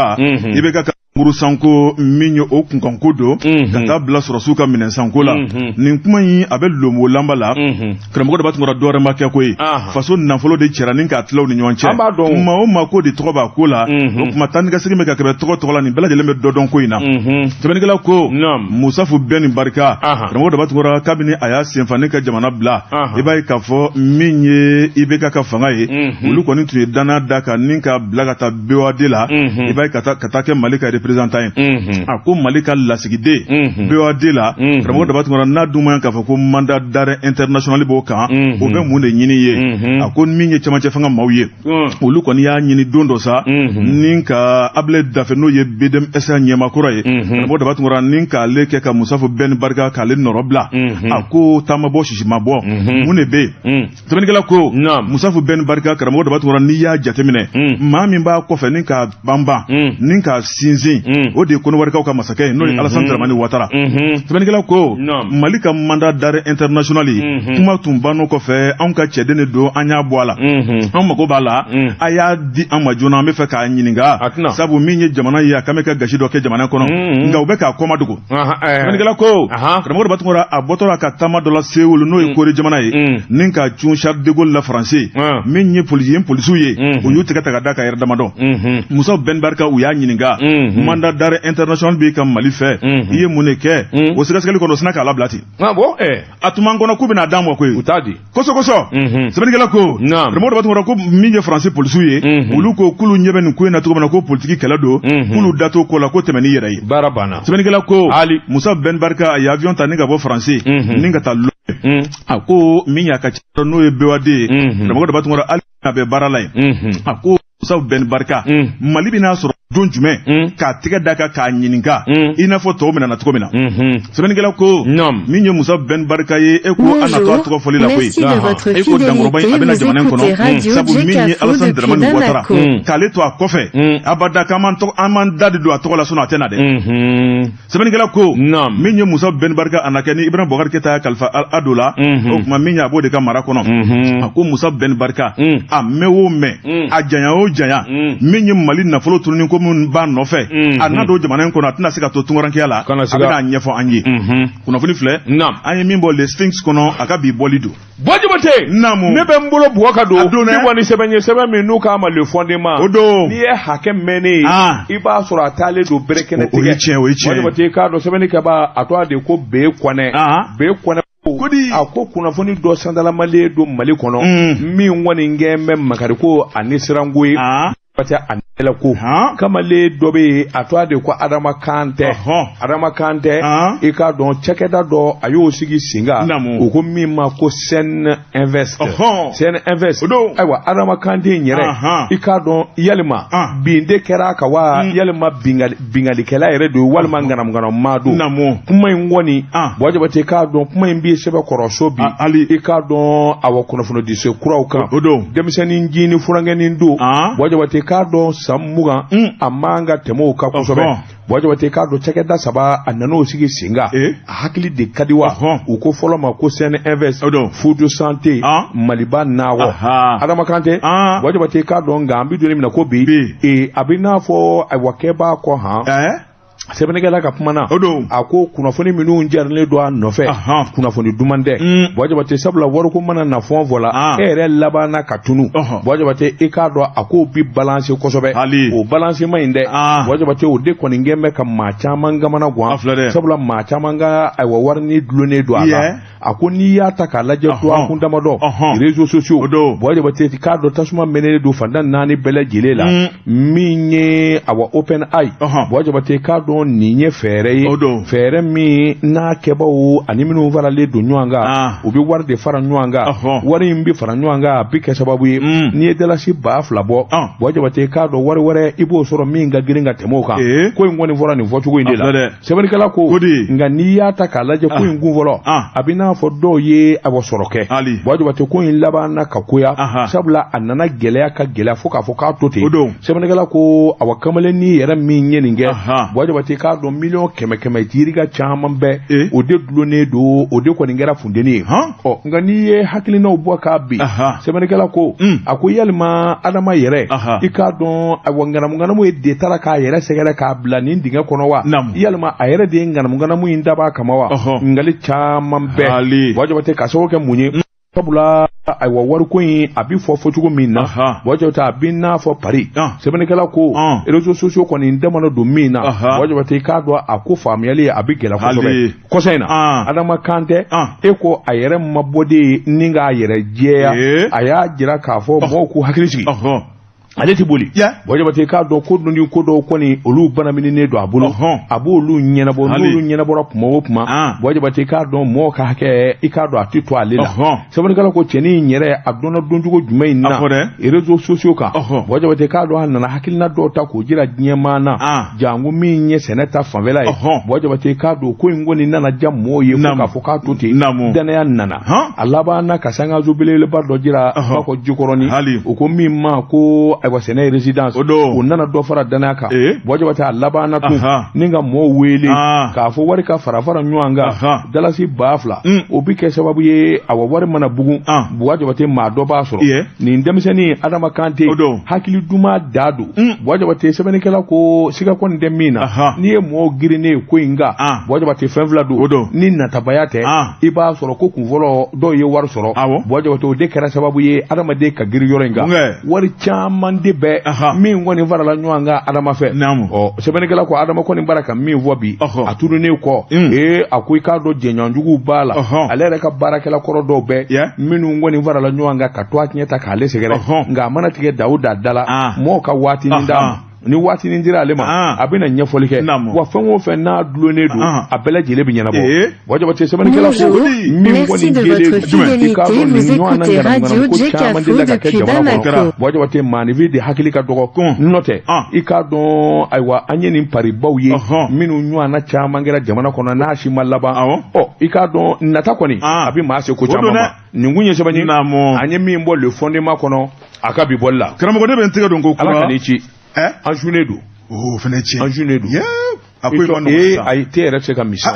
IBK ka muru sanko min ye o kunkanko don ka taa bila sɔrɔsiw ka minɛn sanko la nin kuma in a bɛ lomo lanba la. Karamɔgɔ Daba Tunkara dɔwɛrɛ ma kɛ ko ye faso nafolo de cɛra ni k'a tila u ni ɲɔgɔn cɛ. Maa o maa ko de tɔgɔ b'a ko la o tuma taa ni ka segin bɛ ka kɛmɛ tɔgɔ tɔgɔ la nin bɛɛ lajɛlen bɛ dɔ dɔn ko in na. Sɛbɛnnikɛla ko Musafu bɛɛ ni barika. Karamɔgɔ Daba Tunkara kabini a y'a senfa ne ka jamana bila i b'a ye k'a fɔ min ye IBK ka fanga ye olu kɔni tun ye danaya da kan ni ka bila ka taa BOAD la i b'a ye ka taa kɛ Mali ka représentant ye. A ko Mali ka lasigiden BOAD la karamɔgɔ Daba Tunkara n'a dun ma k'a fɔ ko mandat d'arrêt international b'o kan o bɛ mun de ɲini ye. A ko min ye cɛmancɛ fanga maaw ye olu kɔni y'a ɲini don dɔ sa ni ka Ablaye Dafe n'o ye BDMSA ɲɛmaakɔrɔ ye karamɔgɔ Daba Tunkara ni k'ale kɛ ka Musafu bɛɛ ni barika k'ale nɔrɔ bila. A ko taama bɔ sisi ma bɔ mun de bɛ yen. Sɛbɛnnikɛla ko Musafu bɛɛ ni barika karamɔgɔ Daba Tunkara n'i y'a jateminɛ maa min b'a kɔfɛ ni k'a banban ni k'a sinsin o de ye Kɔnɔwarikaw ka masakɛ ye n'o ye Alassane Dramane Ouattara. Sɛbɛnnikɛla ko Mali ka mandat d'arrêt international kuma tun bann'o kɔfɛ anw ka cɛden de don an y'a bɔ a la anw mago b'a la a y'a di an ma joona an bɛ fɛ k'a ɲininka sabu min ye jamana ye a kan bɛ ka gasi dɔ kɛ jamana kɔnɔ nka u bɛ k'a kɔma dogo. Sɛbɛnnikɛla ko karamɔgɔ Daba Tunkara a bɔtɔ la ka taama dɔ la Séoul n'o ye Kore jamana ye ni ka cun Charles de Gaulle la Faransi min ye polisiw ye u y'u tɛgɛ ta ka da ka yɛrɛ damadɔ. Musa Ben Barka u y'a ɲininka mandat d'arrêt international b'i ka Mali fɛ i ye mun de kɛ o sɛgɛsɛgɛli kɔnɔ o sinna k'a labila ten. A tun b'an kɔnɔ k'u bɛna d'an ma koyi. U t'a di. Kosɔ kosɔ. Sɛbɛnnikɛla ko karamɔgɔ Daba Tunkara ko min ye Faransi polisiw ye olu ko k'olu ɲɛ bɛ nin ko in na cogo min na ko politiki kɛlɛ don k'olu da t'o ko la ko tɛmɛ n'i yɛrɛ ye. Baara banna. Sɛbɛnnikɛla ko Musa Ben Barka a ye avion ta ni ka bɔ Faransi ni ka taa a ko min y'a ka cɛ n'o ye BOAD ye karamɔgɔ Daba Tunkara hali a bɛ baara la yen. A ko Musa Ben Barka Mali bɛna sɔrɔ don jumɛn k'a tɛgɛ da kan k'a ɲininka i n'a fɔ tɔw minɛna cogo min na. Sɛbɛnnikɛla ko min ye Musa Ben Barka ye e ko an natɔ a tɔgɔ fɔli la koyi e ko dankɔrɔba in a bɛna jamana in kɔnɔ sabu min ye Alassane Dramane Ouattara k'ale to a kɔfɛ abada k'an m'an da de don a tɔgɔ la sinon a tɛ na dɛ. Sɛbɛnnikɛla ko min ye Musa Ben Barka a na kɛ ni Ibrahim Boubacar Keita y'a kalifa a do la o tuma min ye a b'o de ka mara kɔnɔ. A ko Musa Ben Barka a mɛn o mɛn a janya o janya min ye Mali nafolo tununi ko min b'a nɔfɛ a na don jamana in kɔnɔ a tɛna se ka to tunkarankeya la a bɛna ɲɛfɔ an ye. Kunnafoni filɛ an ye min bɔ Le Sphinx kɔnɔ a ka bi bɔli don. Buwa Jabate. Naamu. Ne bɛ n bolo bugɔ ka don. Ne bɔ ni sɛbɛn ye sɛbɛn min n'u k'a ma le fondement. O don. N'i ye hakɛ mɛnnen ye. I b'a sɔrɔ a taalen don bere kɛnɛ tigɛ. O ye tiɲɛ o ye tiɲɛ. Buwa Jabate k'a dɔn sɛbɛnnikɛbaa a tɔgɔ de ko Beye Kɔnɛ. Beye Kɔnɛ. A ko kunnafoni dɔ sandalamalen don Mali kɔnɔ. Min kɔni kɛn bɛ makari ko ani siranko ye. A ko kamalen dɔ bɛ yen, a tɔgɔ de ko Adama Kantɛ. Adama Kantɛ, i k'a dɔn cakɛda dɔ a y'o sigi sen kan, u ko min ma ko Sen Invest. Sen Invest, ayiwa, Adama Kantɛ in yɛrɛ, i k'a dɔn yalima bin de kɛra a kan wa, yalima bingalikɛla yɛrɛ don, walima ŋanamuŋanamu don. Kuma in kɔni, Buwa Jabate, k'a dɔn kuma in bɛ sɛbɛn kɔrɔso bi, i k'a dɔn awa kunnafonidise kuraw kan. Denmisɛnnin jini furakɛnin don, Buwa Jabate, k'a dɔn san 20 a man ka tɛmɛ o kan kosɛbɛ. Buwa Jabate, k'a dɔn cakɛda saba a nan'o sigi sen kan, a hakili de ka di wa. U ko fɔlɔ ma ko Sen Invest, Food Santé, Maliba Nakɔ. Adama Kantɛ, Buwa Jabate, k'a dɔn nka an bɛ don min na ko bi, a bɛ n'a fɔ ayiwa kɛbaa kɔ han. Sɛbɛnnikɛla ka kuma na, a ko kunnafoni minnu jarilen don a nɔfɛ, kunnafoni duman tɛ, Buwa Jabate, sabula wariko mana na fɛn o fɛn la, e yɛrɛ labanna ka tunu. Buwa Jabate, i k'a dɔn a ko bi balance kosɛbɛ. O balancement in dɛ, Buwa Jabate, o de kɔni kɛn bɛ ka maa caman kamana gan, sabula maa caman ka ayiwa wari ni dulonnen don a la. A ko n'i y'a ta k'a lajɛ dɔgɔkun damadɔ, réseaux sociaux, Buwa Jabate, k'a dɔn tasuma mɛnɛnen don fantan naani bɛɛ lajɛlen la. Min ye awa OpenAI, Buwa Jabate, k'a dɔn nin ye fɛɛrɛ ye, fɛɛrɛ min n'a kɛbaw ani minnu faralen don ɲɔgɔn kan, u bɛ wari de fara ɲɔgɔn kan. Wari in bɛ fara ɲɔgɔn kan, a bɛ kɛ sababu ye n'i ye dalasi 2000 bɔ, Buwa Jabate, k'a dɔn wari wɛrɛ i b'o sɔrɔ min ka girin ka tɛmɛ o kan. Ko in kɔni fɔra nin fɔcogo in de la. Sɛbɛnnikɛla ko nka n'i y'a ta k'a lajɛ, ko in kun fɔlɔ, a bɛ n'a fɔ dɔw ye awa sɔrɔ kɛ. Buwa Jabate, ko in labanna ka koya, sabula a nana gɛlɛya ka gɛlɛya fo k'a fɔ k'a to ten. Sɛbɛnnikɛla ko awa kamalennin yɛrɛ min ye nin kɛ, Buwa Jabate, k'a dɔn miliyɔn kɛmɛ kɛmɛ jirika caman bɛɛ o de dulonnen don, o de kɔni kɛra funteni ye. Ɔ nka n'i ye hakilinaw bɔ k'a bin, sɛbɛnnikɛla ko a ko yalima Adama yɛrɛ, i k'a dɔn ayiwa ŋanamuŋanamu ye de taara k'a yɛrɛ sɛgɛrɛ k'a bila nin dingɛ kɔnɔ wa, yalima a yɛrɛ de ye ŋanamuŋanamu in dab'a kama wa? Ɲininkali caman bɛɛ, Buwa Jabate, ka sababu kɛ mun ye? Sabula ayiwa wariko in a bɛ fɔ fɔcogo min na, Buwa Jabate, a bɛ n'a fɔ pari. Sɛbɛnnikɛla ko réseaux sociaux kɔni dama don min na, Buwa Jabate, k'a dɔn a ko faamuyali a bɛ gɛlɛya kosɛbɛ. Kɔsa in na, Adama Kantɛ, e ko a yɛrɛ ma bɔ de ni k'a yɛrɛ jɛya, a y'a jira k'a fɔ mɔgɔw k'u hakili sigi, ale tɛ boli. Buwa Jabate, k'a dɔn ko dun ni ko dɔw kɔni olu banaminen don a bolo, a b'olu ɲɛnabɔ. N'olu ɲɛnabɔra kuma o kuma, Buwa Jabate, k'a dɔn mɔgɔw ka hakɛ, i k'a dɔn a tɛ to ale la. Sɛbɛnnikɛla ko cɛnin in yɛrɛ a dɔnna doncogo jumɛn in na réseaux sociaux kan? Buwa Jabate, k'a dɔn a nana hakilina dɔw ta k'o jira diɲɛmaa na, janko min ye sɛnɛ ta fanfɛla ye. Buwa Jabate, k'a dɔn ko in kɔni nana diya mɔgɔw ye fo k'a fɔ k'a to ten, danaya nana. A labanna ka sangaso belebeleba dɔ jira Bakɔ Jikɔrɔni, o ko min ma ko ayiwa sɛnɛ résidence, o nana dɔ fara danaya kan. Buwa Jabate, a labanna tun ni ka mɔgɔw wele k'a fɔ wari ka fara fara ɲɔgɔn kan, dalasi 2000, o bɛ kɛ sababu ye awa wari mana bugun, Buwa Jabate, maa dɔ b'a sɔrɔ. Nin denmisɛnnin Adama Kante, hakili duman da don. Buwa Jabate, sɛbɛnnikɛla ko siga kɔni tɛ min na, n'i ye mɔgɔw girinnen ye ko in kan, Buwa Jabate, fɛn fila don, ni natabaya tɛ, i b'a sɔrɔ ko kun fɔlɔ dɔw ye wari sɔrɔ. Buwa Jabate, o de kɛra sababu ye adamaden ka girin yɔrɔ in kan. Wari caman de bɛ min kɔni farala ɲɔgɔn kan Adama fɛ. Ɔ sɛbɛnnikɛla ko Adama kɔni bara ka min fɔ bi, a tununnen kɔ, ee a ko i k'a dɔn jɛɲɔgɔnjuguw b'a la, ale yɛrɛ ka baarakɛla kɔrɔ dɔw bɛ minnu kɔni farala ɲɔgɔn kan ka to a tiɲɛ ta k'ale sɛgɛrɛ. Nka a mana tigɛ da o da da la, mɔgɔw ka waatinin d'a ma. Ni waatinin dira ale ma, a bɛna ɲɛfɔli kɛ wa fɛn o fɛn n'a dulonnen don, a bɛɛ lajɛlen bɛ ɲɛnabɔ. Buwa Jabate, sɛbɛnnikɛla ko min kɔni jɛlen don, i k'a dɔn nin ɲɔgɔn na ŋanamuŋanamu ko caman delila ka kɛ jamana kɔnɔ. Buwa Jabate, maaninfin de hakili ka dɔgɔ, n'o tɛ i k'a dɔn ayiwa an ye nin paribaw ye minnu ɲɔgɔn na caman kɛra jamana kɔnɔ n'a si ma laban. Ɔ i k'a dɔn nata kɔni a bɛ maa se ko caman ma. Nin kun ye sɛbɛn ye an ye min bɔ Le Fondement kɔnɔ a ka bi bɔli la. Karamɔgɔ, ne bɛ n tɛgɛ don ko kura. Ala ka n'i ci. An sunnen don. O fana tiɲɛ. An sunnen don. A ko i ma nɔgɔn sisan. Ayi, te yɛrɛ tɛ se ka min sisan.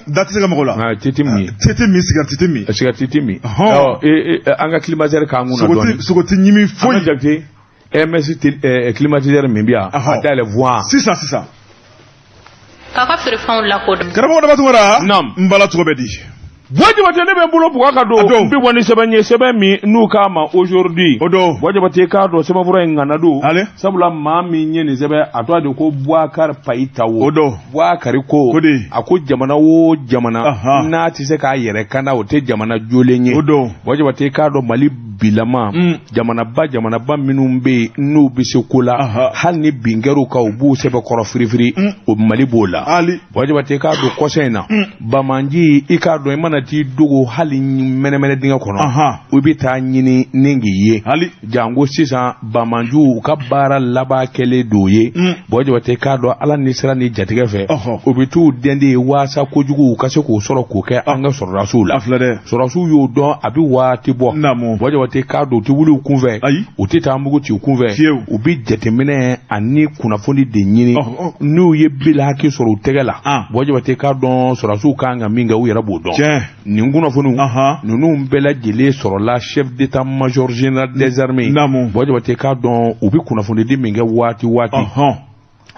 Da tɛ se ka mɔgɔ la. Te tɛ min. Te tɛ min, sigarɛti tɛ min. Sigarɛti tɛ min. An ka climatiseur k'an kunna dɔɔnin. Sogo tɛ ɲimi foyi. An ka Jakite MS climatiseur min bɛ yan, a dayɛlɛ vuwan. Sisan sisan. K'a ka feerefɛnw lakodɔn. Karamɔgɔ Daba Tunkara. Naamu. N bala tɔgɔ bɛ di? Buwa Jabate ne bɛ n bolo bugɔ ka don n bɛ bɔ ni sɛbɛn ye sɛbɛn min n'u k'a ma aujourd'hui o don Buwa Jabate k'a dɔn sɛbɛnfura in ŋana don sabula maa min ye nin sɛbɛn a tɔgɔ de ko Boubacar Payitaho o don Boubacar ko a ko jamana o jamana n'a tɛ se k'a yɛrɛ kanda o tɛ jamana jolen ye o don Buwa Jabate k'a dɔn Mali bilama jamanaba minnu bɛ yen n'u bɛ se ko la hali ni bin kɛr'u kan u b'u sɛbɛkɔrɔ firifiri o Mali b'o la Buwa Jabate k'a dɔn kɔsa in na banbaanci i k'a dɔn i mana t'i dogo hali mɛnɛmɛnɛ dingɛ kɔnɔ u bɛ taa ɲini ni k'i ye janko sisan banbaanciw u ka baara laban kɛlen don ye Buwa Jabate k'a dɔn ala ni sira ni jatigɛ fɛ u bɛ t'u dɛnden ye waasa kojugu u ka se k'o sɔrɔ k'o kɛ an ka sɔrɔdasiw la sɔrɔdasiw y'o dɔn a bɛ waati bɔ Buwa Jabate k'a dɔn u tɛ wuli u kunfɛ u tɛ taa mugu ci u kunfɛ u bɛ jateminɛ ani kunnafoni de ɲini n'u ye bilaki sɔrɔ u tɛgɛ la Buwa Jabate k'a dɔn sɔrɔdasiw kan ka min kɛ u yɛrɛ b'o dɔn nin kunnafoniw ninnu bɛɛ lajɛlen sɔrɔla chef d'état-major général des armées Buwa Jabate k'a dɔn u bɛ kunnafonidi min kɛ waati waati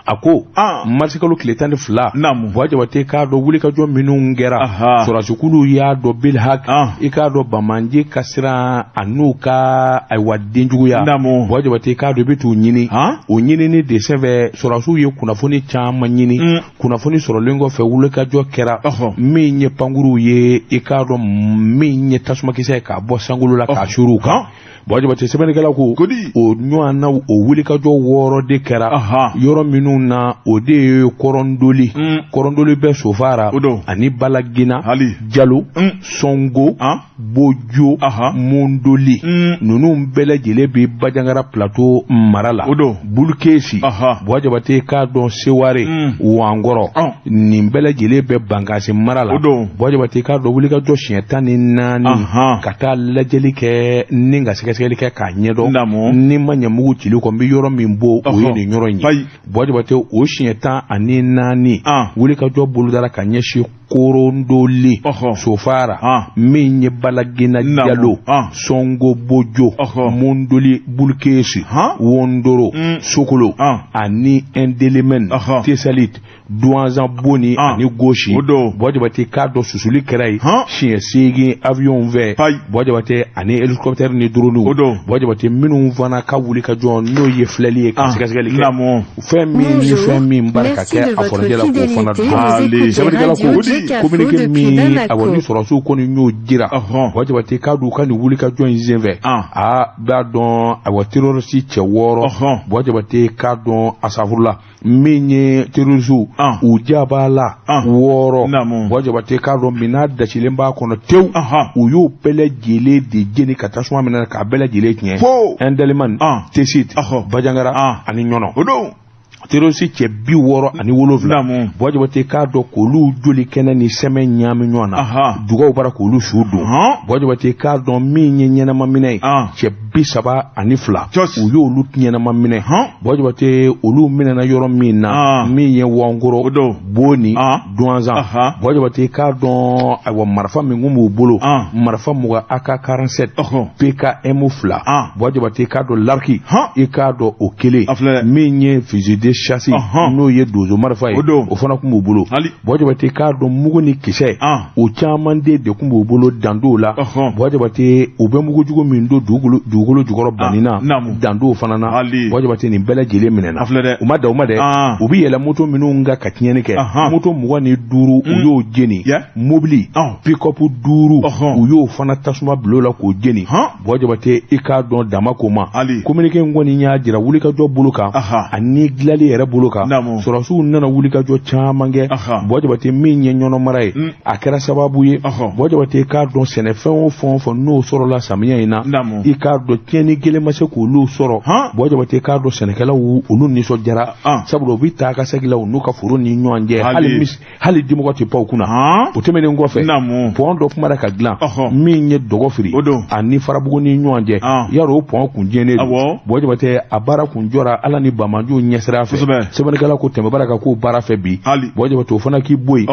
a ko marisikalo tile 12 Buwa Jabate k'a dɔn wulikajɔ minnu kɛra sɔrɔdasikulu y'a dɔn bilhak i k'a dɔn banbaanci ka siran an'u ka ayiwa denjuguya Buwa Jabate k'a dɔn i bɛ t'u ɲini o ɲinini de senfɛ sɔrɔdasiw ye kunnafoni caman ɲini kunnafoni sɔrɔlen kɔfɛ wulikajɔ kɛra min ye pankuruw ye i k'a dɔn min ye tasumakisɛ ye k'a bɔ sankolo la k'a suuru u kan Buwa Jabate sɛbɛnnikɛla ko o ɲɔgɔnna o wulikajɔ 6 de kɛra yɔrɔ minnu na o de ye Kɔrɔndoli Kɔrɔndoli bɛ Sofara ani Balagina Jalo Sɔngo Bojo Mondoli ninnu bɛɛ lajɛlen bɛ Bajangara Plateau mara la Bulukesi Buwa Jabate k'a dɔn Seware Wankɔrɔ nin bɛɛ lajɛlen bɛ Bankasi mara la Buwa Jabate k'a dɔn wulikajɔ siɲɛ 14 ka taa lajɛli kɛ ni ka sɛgɛsɛgɛli kɛ k'a ɲɛdɔn ni ma ɲɛ mugu cili kɔ n bɛ yɔrɔ min bɔ o ye nin yɔrɔ in ye Buwa Jabate o siɲɛ 14 wulikajɔ bolodara ka ɲɛsin Korondoli Sofara min ye Balagina Jalo Sɔngo Bojo Mondoli Bulukesi Wondoro Sokolo ani Indelimɛn Tesalit Duwanzan Boni ani Gosi Buwa Jabate k'a dɔn susuli kɛra yen siɲɛ 8 avion fɛ Buwa Jabate ani hélicoptère ni drone Buwa Jabate minnu fana ka wuli ka jɔ n'o ye filɛli ye ka sɛgɛsɛgɛli kɛ fɛn min ni fɛn min baara ka kɛ a fɔrɔjɛ la k'o fana dɔn sɛbɛnnikɛla ko communiqué min awɔ ni sɔrɔdasiw kɔni y'o jira Buwa Jabate k'a dɔn u ka nin wuli ka jɔ in senfɛ a b'a dɔn awɔ terroriste cɛ 6 Buwa Jabate k'a dɔn asafurula min ye terroriste u jaba la 6 Buwa Jabate k'a dɔn minɛn dasilen b'a kɔnɔ tewu u y'o bɛɛ lajɛlen de jeni ka tasuma minɛ k'a bɛɛ lajɛlen tiɲɛ Indelimane Tesit Bajangara ani Ɲɔnɔ terroriste cɛ 67 Buwa Jabate k'a dɔn k'olu joli kɛnɛ ni sɛmɛ ɲaami ɲɔgɔn na dugaw bara k'olu su don Buwa Jabate k'a dɔn min ye ɲɛnama minɛ ye cɛ 32 u y'olu ɲɛnama minɛ Buwa Jabate olu minɛna yɔrɔ min na min ye Wankoro Boni Duwanzan Buwa Jabate k'a dɔn ayiwa marifa min kun b'u bolo marifa 20 AK47 PKM 2 Buwa Jabate k'a dɔn lariki i k'a dɔn o kelen min ye fusil de chasse n'o ye donso marifa ye o fana kun b'u bolo Buwa Jabate k'a dɔn mugu ni kisɛ o caman de kun b'u bolo dandow la Buwa Jabate u bɛ mugujugu min don dugukolo jukɔrɔ banina dandow fana na Buwa Jabate nin bɛɛ lajɛlen minɛna u ma da u ma dɛ u bɛ yɛlɛ moto minnu kan ka tiɲɛni kɛ moto 25 u y'o jeni mobili pick-up 5 u y'o fana tasuma bil'o la k'o jeni Buwa Jabate i k'a dɔn dama ko ma communiqué in kɔni y'a jira wulikajɔ bolo kan ani dilali yɛrɛ bolo kan sɔrɔdasiw nana wulikajɔ caman kɛ Buwa Jabate min ye Ɲɔnɔ mara ye a kɛra sababu ye Buwa Jabate k'a dɔn sɛnɛfɛn o fɛn o fɛn n'o sɔrɔla samiya in na i k'a dɔn tiɲɛni kelen ma se k'olu sɔrɔ Buwa Jabate k'a dɔn sɛnɛkɛlaw olu nisɔndiyara sabula u bɛ taa ka segin la u n'u ka foro ni ɲɔgɔn cɛ hali dimɔgɔ tɛ pan u kunna o tɛmɛnen kɔfɛ pɔn dɔ kumara ka dilan min ye Dɔgɔfiri ani Farabugu ni ɲɔgɔn cɛ yarɔ o pɔn kun tiɲɛnen don Buwa Jabate a baara kun jɔra ala ni banbaanciw ɲɛsira fɛ sɛbɛnnikɛla ko tɛmɛbara ka k'o baara fɛ bi Buwa Jabate o fana k'i bɔ yen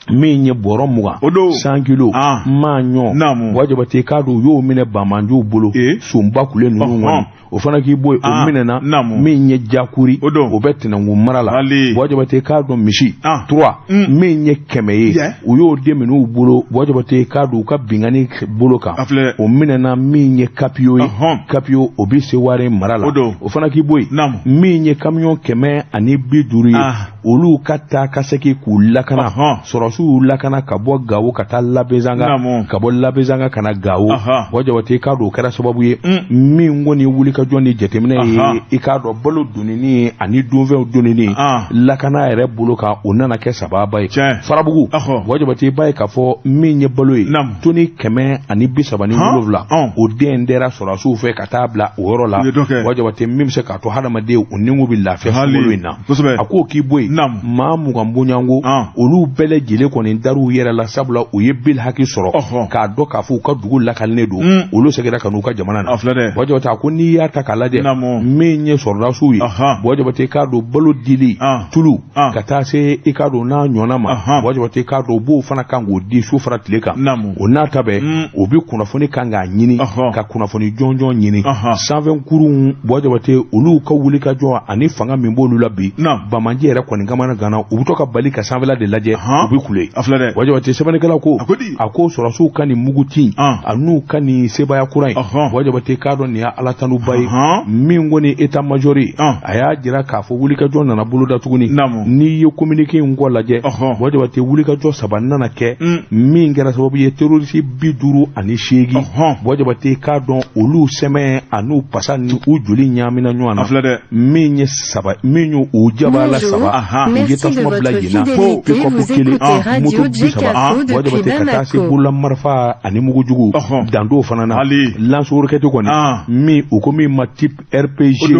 Min ye bɔrɔ 20 o don 100 kilos maɲɔ Buwa Jabate k'a dɔn u y'o minɛ banbaanciw bolo sonba kule ninnu kɔni o fana k'i bɔ yen o minɛna min ye jakuri o bɛ Tɛnɛnkun mara la Buwa Jabate k'a dɔn misi 3 min ye 100 ye u y'o de minɛ u bolo Buwa Jabate k'a dɔn u ka binkanni bolo kan o minɛna min ye Kapiyo ye Kapiyo o bɛ Seware mara la o fana k'i bɔ yen min ye kamiyɔn 150 ye olu ka taa ka segin k'u lakana sɔrɔsiw y'u lakana ka bɔ Gawo ka taa Labezanga ka bɔ Labezanga ka na Gawo Buwa Jabate k'a dɔn o kɛra sababu ye min kɔni wulikajɔ ni jateminɛ ye i k'a dɔn balo donini ani donfɛnw donini lakana yɛrɛ bolo kan o nana kɛ sababa ye Farabugu Buwa Jabate b'a ye k'a fɔ min ye balo ye toni 137 o den dɛra sɔrɔsiw fɛ ka taa bila o yɔrɔ la Buwa Jabate min bɛ se k'a to hadamaden u ni bɛ lafiya sunkalo in na a ko k'i bɔ yen maa 20 bonyanko olu bɛɛ lajɛlen kɔni dar'u yɛrɛ la sabula u ye bil haki sɔrɔ k'a dɔn k'a fɔ u ka dugu lakalilen don olu seginna ka n'u ka jamana na Buwa Jabate a ko n'i y'a ta k'a lajɛ min ye sɔrɔdasiw ye Buwa Jabate k'a dɔn balo dili tulu ka taa se i k'a dɔn n'a ɲɔgɔnna ma Buwa Jabate k'a dɔn u b'o fana kan k'o di su fara tile kan o n'a ta bɛɛ o bɛ kunnafoni kan k'a ɲini ka kunnafoni jɔnjɔn ɲini sanfɛkurunw Buwa Jabate olu ka wuli ka jɔ ani fanga min b'olu la bi banbaanci yɛrɛ kɔni kamana ganna u bɛ to ka bali ka sanfɛla de lajɛ u bɛ kule Buwa Jabate sɛbɛnnikɛla ko a ko sɔrɔsiw ka nin muguti an'u ka nin sebaaya kura in Buwa Jabate k'a dɔn nin ye Ala tanuba ye min kɔni état major ye a y'a jira k'a fɔ wulikajɔ nana boloda tuguni n'i ye communiqué in kɔ lajɛ Buwa Jabate wulikajɔ 3 nana kɛ min kɛra sababu ye terroriste 58 Buwa Jabate k'a dɔn olu sɛmɛ an'u pasa ni u joli ɲaamina ɲɔgɔn na min ye 3 min y'u u jabala 3 u ye tasuma bila yen na pick-up 1 moto 30 Buwa Jabate ka taa se bolola marifa ani mugujugu dandow fana na lance-roquette kɔni min u ko min ma type RPG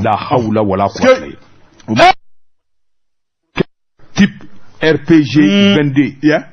la hawla wala quwwata type RPG 22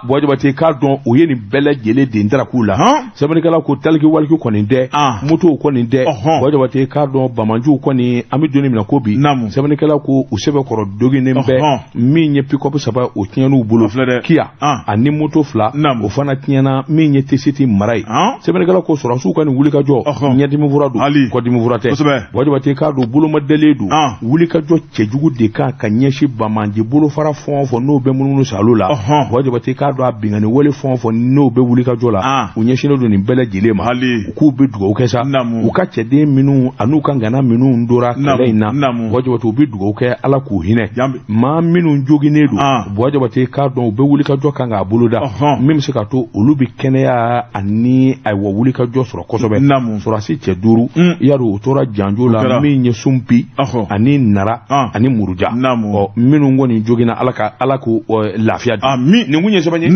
Buwa Jabate k'a dɔn u ye nin bɛɛ lajɛlen den dara k'u la sɛbɛnnikɛla ko taliki waliki kɔni tɛ motow kɔni tɛ Buwa Jabate k'a dɔn banbaanciw kɔni an bɛ don min na ko bi sɛbɛnnikɛla ko u sɛbɛkɔrɔ doginen bɛ min ye pick-up 3 o tiɲɛn'u bolo Kiya ani moto 2 o fana tiɲɛna min ye Tesiti mara ye sɛbɛnnikɛla ko sɔrɔsiw ka nin wulikajɔ ɲɛdimi fura don kɔdimi fura tɛ Buwa Jabate k'a dɔn bolomadalen don wulikajɔ cɛjugu de kan ka ɲɛsin banbaanci bolofara fɛn o fɛn n'o bɛ munumunu salo la Buwa Jabate k'a dɔn a binkanni wale fɛn o fɛn n'o bɛ wulikajɔ la u ɲɛsinnen don nin bɛɛ lajɛlen ma u k'u bɛ dugawu kɛ sa u ka cɛden minnu an'u ka ŋana minnu dora kɛlɛ in na Buwa Jabate u bɛ dugawu kɛ Ala k'u hinɛ maa minnu joginnen don Buwa Jabate k'a dɔn u bɛ wulikajɔ kan k'a boloda min bɛ se k'a to olu bɛ kɛnɛya ani ayiwa wulikajɔ sɔrɔ kosɛbɛ sɔrɔdasi cɛ 5 i y'a dɔn u tora janjo la min ye Sunpi ani Nara ani Muruja ɔ minnu kɔni joginna Ala k'u lafiya di nin kun ye sɛbɛn ye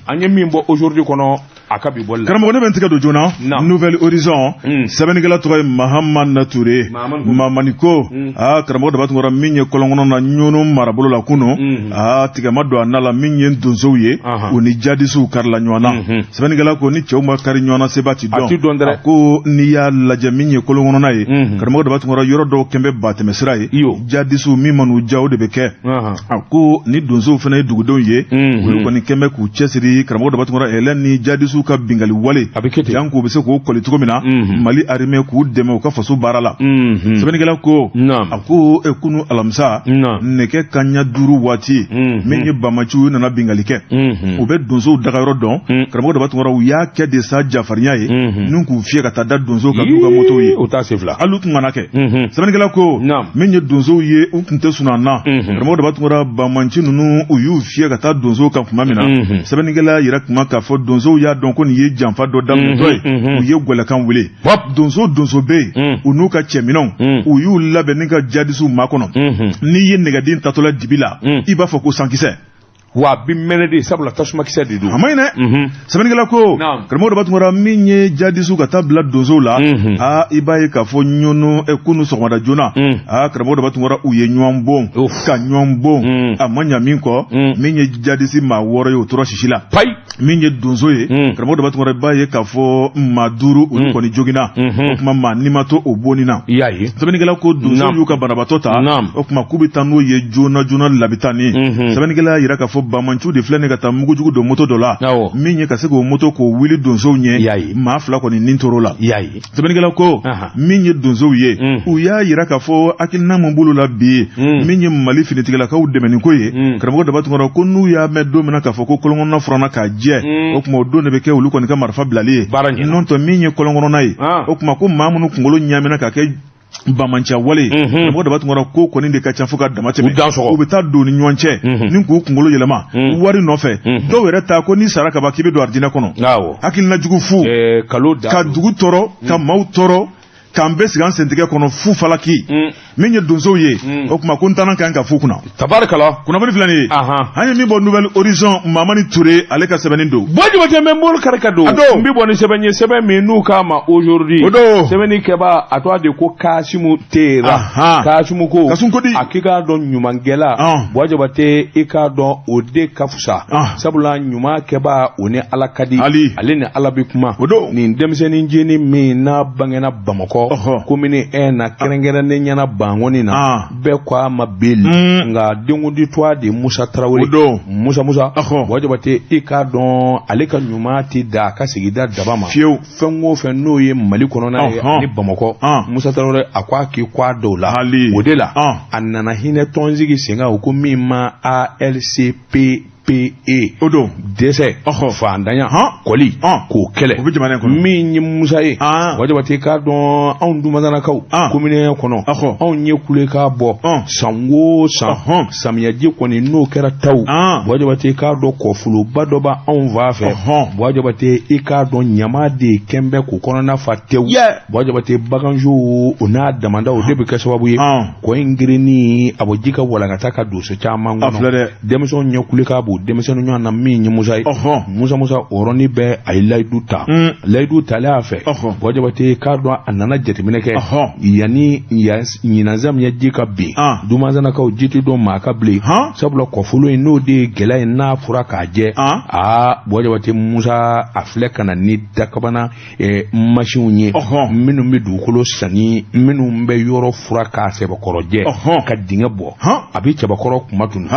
an ye min bɔ aujourd'hui kɔnɔ a ka bi bɔli la karamɔgɔ ne bɛ n tigɛ don joona Nouvel Horizon sɛbɛnnikɛla tɔgɔ ye Mahamane Touré Mamani ko aa karamɔgɔ Daba Tunkara min ye kɔlɔnkɔnɔ na Ɲɔnɔ marabolo la kunun aa tigɛ ma don a na la min ye donsow ye u ni jadisiw karila ɲɔgɔn na sɛbɛnnikɛla ko ni cɛw ma kari ɲɔgɔn na seba ti dɔn a ko n'i y'a lajɛ min ye kɔlɔnkɔnɔna ye karamɔgɔ Daba Tunkara yɔrɔ dɔw kɛn bɛ batɛmɛsira ye jadisiw min man'u ja o de bɛ kɛ a ko ni donsow fana ye dugudenw ye olu kɔni kɛn bɛ k'u cɛsiri karamɔgɔ Daba Tunkara ɛlɛn ni jadisiw ka binkanni wale a bɛ kɛ ten janko u bɛ se k'o kɔli cogo min na Mali armée k'u dɛmɛ u ka faso baara la sɛbɛnnikɛla ko a ko kunu alamisa nɛgɛ kanɲɛ 5 waati min ye bamaciw nana binkanni kɛ u bɛ donsow dagayɔrɔ dɔn karamɔgɔ Daba Tunkara u y'a kɛ de sa jafarinya ye n'u k'u fiyɛ ka taa da donsow kan n'u ka motow ye u t'a sen fila hali u tun kana kɛ sɛbɛnnikɛla ko min ye donsow ye u tun tɛ sunɔgɔ na karamɔgɔ Daba Tunkara banbaanci ninnu u y'u fiyɛ ka taa donsow kan tuma min na sɛbɛnnikɛla yɛrɛ kuma k'a fɔ donsow y'a dɔn ko nin ye janfa dɔ daminɛtɔ ye u ye gwɛlɛkan wele donso bɛ yen u n'u ka cɛminɛnw u y'u labɛn ni ka jadisiw makɔnɔ n'i ye nɛgɛden tatɔla dibi la i b'a fɔ ko sankisɛ. Wa a bɛ mɛnɛ de, sabula tasumakisɛ de don. A ma ɲi dɛ. Sɛbɛnnikɛla ko, karamɔgɔ Daba Tunkara, min ye jadisiw ka taa bila donsow la, aa, i b'a ye k'a fɔ ɲɔnɔ kunu sɔgɔmada joona, aa, karamɔgɔ Daba Tunkara, u ye ɲɔgɔn bon ka ɲɔgɔn bon, a ma ɲa min kɔ, min ye jadisi maa 6 ye, o tora sisi la. Payi. Min ye donso ye, karamɔgɔ Daba Tunkara, i b'a ye k'a fɔ maa 5 olu kɔni joginna. O tuma maa ni ma to o bonni na. I y'a ye. Sɛbɛnnikɛla ko donso y'u ka banabaatɔ ta, o tuma k'u bɛ taa n'o ye joona joona labitani. Sɛbɛnnikɛla y'a jira k'a fɔ banbaanciw de filɛ nin ka taa mugujugu don moto dɔ la, min ye ka se k'o moto k'o wuli donsow ɲɛ, maa 2 kɔni nin tor'o la. I y'a ye. Sɛbɛnnikɛla ko min ye donsow ye, u y'a jira k'a fɔ hakilina min b'olu la bi, min ye Mali finitigilakaw dɛmɛni ko ye, karamɔgɔ Daba Tunkara, ko n'u y'a mɛn don min na k'a fɔ ko kɔlɔnkɔnɔna furanna k'a jɛ, o tuma o don de bɛ kɛ olu kɔni ka marifa bilali ye. N'o tɛ, min ye kɔlɔnkɔnɔna ye, o tuma ko maa minnu kunkolo ɲaamina ka kɛ bamanciya wale, karamɔgɔ Daba Tunkara, ko kɔni de ka ca fo ka dama tɛmɛ. U bɛ taa don ni ɲɔgɔn cɛ ni k'u kunkolo yɛlɛma wari nɔfɛ. Dɔw yɛrɛ ta ko n'i sara ka ban k'i bɛ don arijinɛ kɔnɔ. Hakilina jugu fu ka dugu tɔɔrɔ, ka maaw tɔɔrɔ, k'an bɛɛ sigi an sentigɛ kɔnɔ fu falaki. Min ye donsow ye, o tuma ko n taara kan ka fu kunna. Tabarikala. Kunnafoni filɛ nin ye, an ye min bɔ Nouvel Horizon, Mamani Ture ale ka sɛbɛnni don. Buwa Jabate, n bɛ n bolo kari ka don. N bɛ bɔ ni sɛbɛn ye, sɛbɛn min n'u k'a ma Aujourd'hui. O don. Sɛbɛnni kɛbaa, a tɔgɔ de ko Kasimu Tera. Kasimu ko. Kasimu ko di. A k'i k'a dɔn ɲumankɛla. Buwa Jabate, i k'a dɔn o de ka fisa. Sabula ɲuman kɛbaa, o ni Ala ka di. Ale ni Ala bɛ kuma. O don. Nin denmisɛnnin jeni min n'a bangena Bamakɔ, commune 1 na, kɛrɛnkɛrɛnnen ɲɛna Bankɔni na, bɛɛ ko a ma Beli, nka denkundi tɔgɔ de Musa Tarawele. Musa Musa, Buwa Jabate, i k'a dɔn ale ka ɲuman tɛ da a ka sigida daba ma. Fiyewu. Fɛn o fɛn n'o ye Mali kɔnɔna ye ani Bamakɔ, Musa Tarawele, a ko a k'i kɔ a dɔw la. O de la a nana hinɛ tɔn sigi sen kan, o ko min ma ALCP PE. O don. Dɛsɛ, fantanya, kɔli, k'o kɛlɛ. O bɛ jamana in kɔnɔ. Min ye Musa ye, Buwa Jabate, k'a dɔn anw Dumansannakaw, commune kɔnɔ, anw ye kulekan bɔ san o san, samiyɛji kɔni n'o kɛra taw, Buwa Jabate, k'a dɔn kɔfoloba dɔ b'anw fa fɛ. Buwa Jabate, i k'a dɔn ɲama de kɛn bɛ k'o kɔnɔna fa tewu. Buwa Jabate, baganjo o n'a damanda, o de bɛ kɛ sababu ye kɔ in girinni a bɔ ji ka walankata ka don so caman kɔnɔ. Denmisɛnw ɲɛ kulekan b'o denmisɛnnin ɲɔgɔn na. Min ye Musa ye, Musa Musa, o yɔrɔnin bɛɛ a ye layidu ta. Layidu talen a fɛ, Buwa Jabate, k'a dɔn a nana jateminɛ kɛ, yanni ɲinan samiyɛ ji ka bin, Dumansannakaw ji tɛ dɔn maa ka bilen, sabula kɔfolo in n'o de ye gɛlɛya ye, n'a fɔra k'a jɛ, aa, Buwa Jabate, Musa a filɛ ka na ni dakabana masinw ye minnu bɛ dugukolo sanni, minnu bɛ yɔrɔ fura k'a sɛbɛkɔrɔ jɛ, ka dingɛ bɔ, a bɛ cɛbakɔrɔ kuma tunu.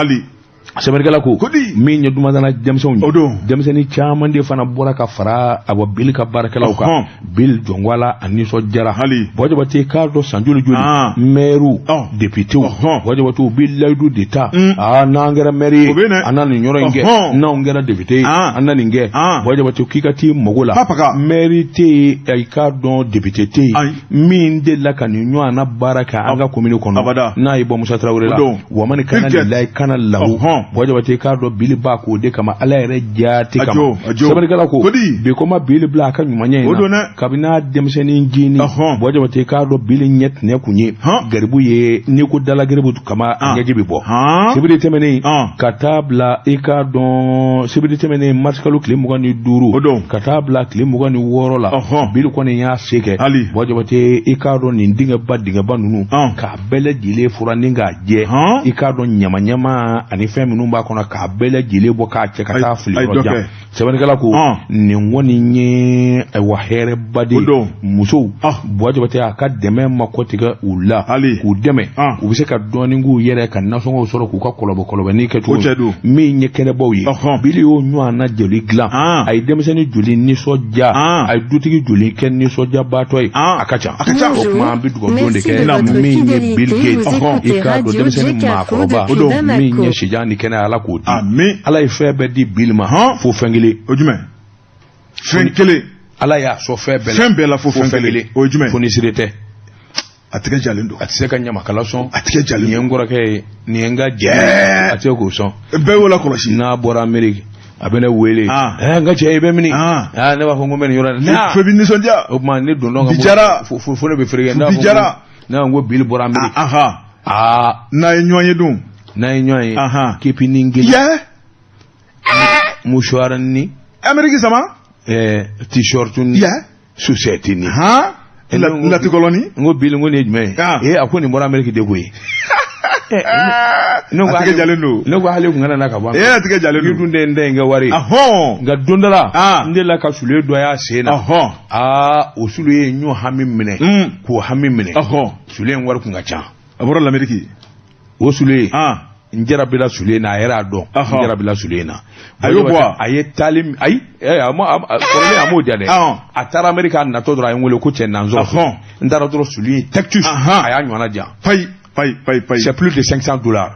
Sɛbɛnnikɛla ko min ye Dumansana denmisɛnw ye, denmisɛnnin caman de fana bɔra ka fara a bɔ Bili ka baarakɛlaw kan. Bili jɔnwala, a nisɔndiyara. Buwa Jabate, k'a dɔn san joli joli, mɛriw, depitew, Buwa Jabate, u bɛ layidu de ta: aa, n'an kɛra mɛri ye, an na nin yɔrɔ in kɛ, n'anw kɛra depite ye, an na nin kɛ. Buwa Jabate, k'i ka t'i mago la, mɛri tɛ yen, i k'a dɔn depite tɛ yen min delila ka nin ɲɔgɔn na baara kɛ an ka commune kɔnɔ n'a ye bɔ Musa Tarawele la. Wamani kana lilayi kana lahu. Buwa Jabate, k'a dɔn Bili b'a k'o de kama, Ala yɛrɛ jaati kama. Sɛbɛnnikɛla ko bi ko ma Bili bila a ka ɲumanya in na kabini a denmisɛnnin jeni. Buwa Jabate, k'a dɔn Bili ɲɛ tɛnɛ kun ye garibu ye, n'i ko dala garibu kama, ɲɛji bɛ bɔ. Sibiri tɛmɛnen ka taa bila, i k'a dɔn sibiri tɛmɛnen, marisikalo tile 25 ka taa bila tile 26 la, Bili kɔni y'a se kɛ. Buwa Jabate, i k'a dɔn nin dingɛba ninnu k'a bɛɛ lajɛlen fura ni k'a jɛ, i k'a dɔn ɲama ɲama ani fɛn minnu b'a kɔnɔ, k'a bɛɛ lajɛlen bɔ k'a cɛ ka taa fili yɔrɔ jan. Sɛbɛnnikɛla ko nin kɔni ye ayiwa hɛrɛba de ye musow. Buwa Jabate, a ka dɛmɛ ma kɔtigɛ u la, k'u dɛmɛ u bɛ se ka dɔɔnin k'u yɛrɛ ka nasɔngɔw sɔrɔ k'u ka kɔlɔbɛ kɔlɔbɛni kɛ cogo min ye kɛnɛbaw ye. Bili y'o ɲɔgɔn na joli dilan, a ye denmisɛnnin joli nisɔndiya, a ye dutigi joli kɛ nisɔndiyabaatɔ ye, a ka ca. O tuma an bɛ dugawu don de kɛ min ye Bill Gates, i k'a dɔn denmisɛnnin maakɔrɔba min ye sijan ni kɛnɛ, Ala k'o di. Ala ye fɛn bɛɛ di Bill ma fo fɛn kelen. O jumɛn? Fɛn kelen. Ala y'a sɔn fɛn bɛɛ la. Fɛn bɛɛ la fo fɛn kelen. O ye jumɛn? Fonisire tɛ. A tigɛ jalen don. A tɛ se ka ɲamakala sɔn. A tigɛ jalen don. Nin ye n kɔrɔkɛ ye, nin ye n ka jɛ, a tɛ se k'o sɔn. Bɛɛ y'o lakɔlɔsi. N'a bɔra Amérique, a bɛ ne wele: n ka cɛ, i bɛ mini? Ne b'a fɔ n ko n bɛ nin yɔrɔ in na. Fo i bɛ nisɔndiya. O tuma ne don dɔ ka jara fo ne bɛ fereke. Bi jara. Ne ko Bill bɔra Amérique. Aa. N'a ye ɲɔgɔn ye dun. N'a ye ɲɔgɔn ye. Kepinin kelen. Mouchoir ni. Amérique sama. T-shirt ni. Chaussette ni. Han. Latikɔlɔni. N ko Bill n ko nin ye jumɛn ye? A ko nin bɔra Amérique de koyi. Ne ko a tigɛ jalen don. Ne ko hali kun kana na ka bɔ. A tigɛ jalen don. Ni dun tɛ n ta in kɛ wari ye. Nka don dɔ la. N delila ka soulier dɔ y'a sen na. Aa o soulier n y'o hami minɛ. K'o hami minɛ. Soulier in wari kun ka ca. A bɔra l'Amérique. O soulier. N jarabila soulier na a yɛrɛ y'a dɔn. N jarabila soulier na. A y'o bɔ wa? A ye taali ayi a ma kɔrɔlen a m'o diya dɛ. A taara Amérique a natɔ dɔrɔn a ye n wele ko cɛ na n sɔrɔ. N taara dɔrɔn soulier Tectus. A y'a ɲɔgɔnna di yan. Payi payi payi payi. C'est plus de $500.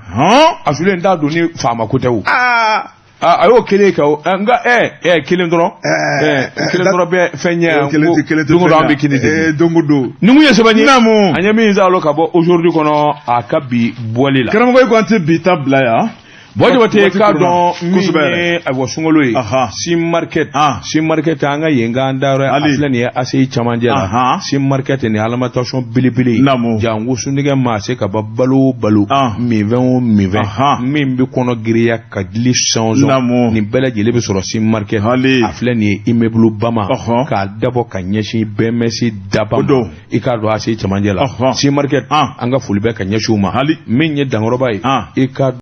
A soulier n t'a don ni faama ko tɛ o. A y'o kelen kɛ o nka kelen dɔrɔn. Kelen dɔrɔn bɛ fɛn ɲɛ yan ko don o don an bɛ kini de. Don o don. Nin kun ye sɛbɛn ye. An ye min sɔrɔ ka bɔ aujourd'hui kɔnɔ a ka bi bɔli la. Karamɔgɔ e ko an tɛ bi ta bila yan. Bon Jabate k'a dɔn min ye ayiwa sunkalo ye. Sim market. Sim market an ka yen k'an dayɔrɔ a filɛ nin ye ACI camancɛ la. Sim market nin alimentation belebele ye. Janko suntigɛ maa se ka ban balo o balo. Minfɛn o minfɛn. Min bɛ kɔnɔ girinya ka dili sɔnsɔn. Nin bɛɛ lajɛlen bɛ sɔrɔ Sim market. A filɛ nin ye immeuble Bama. K'a dabɔ ka ɲɛsin BMS daba ma. I k'a dɔn ACI camancɛ la. Sim market an ka foli bɛ ka ɲɛsin u ma. Min ye dankɔrɔba ye. I k'a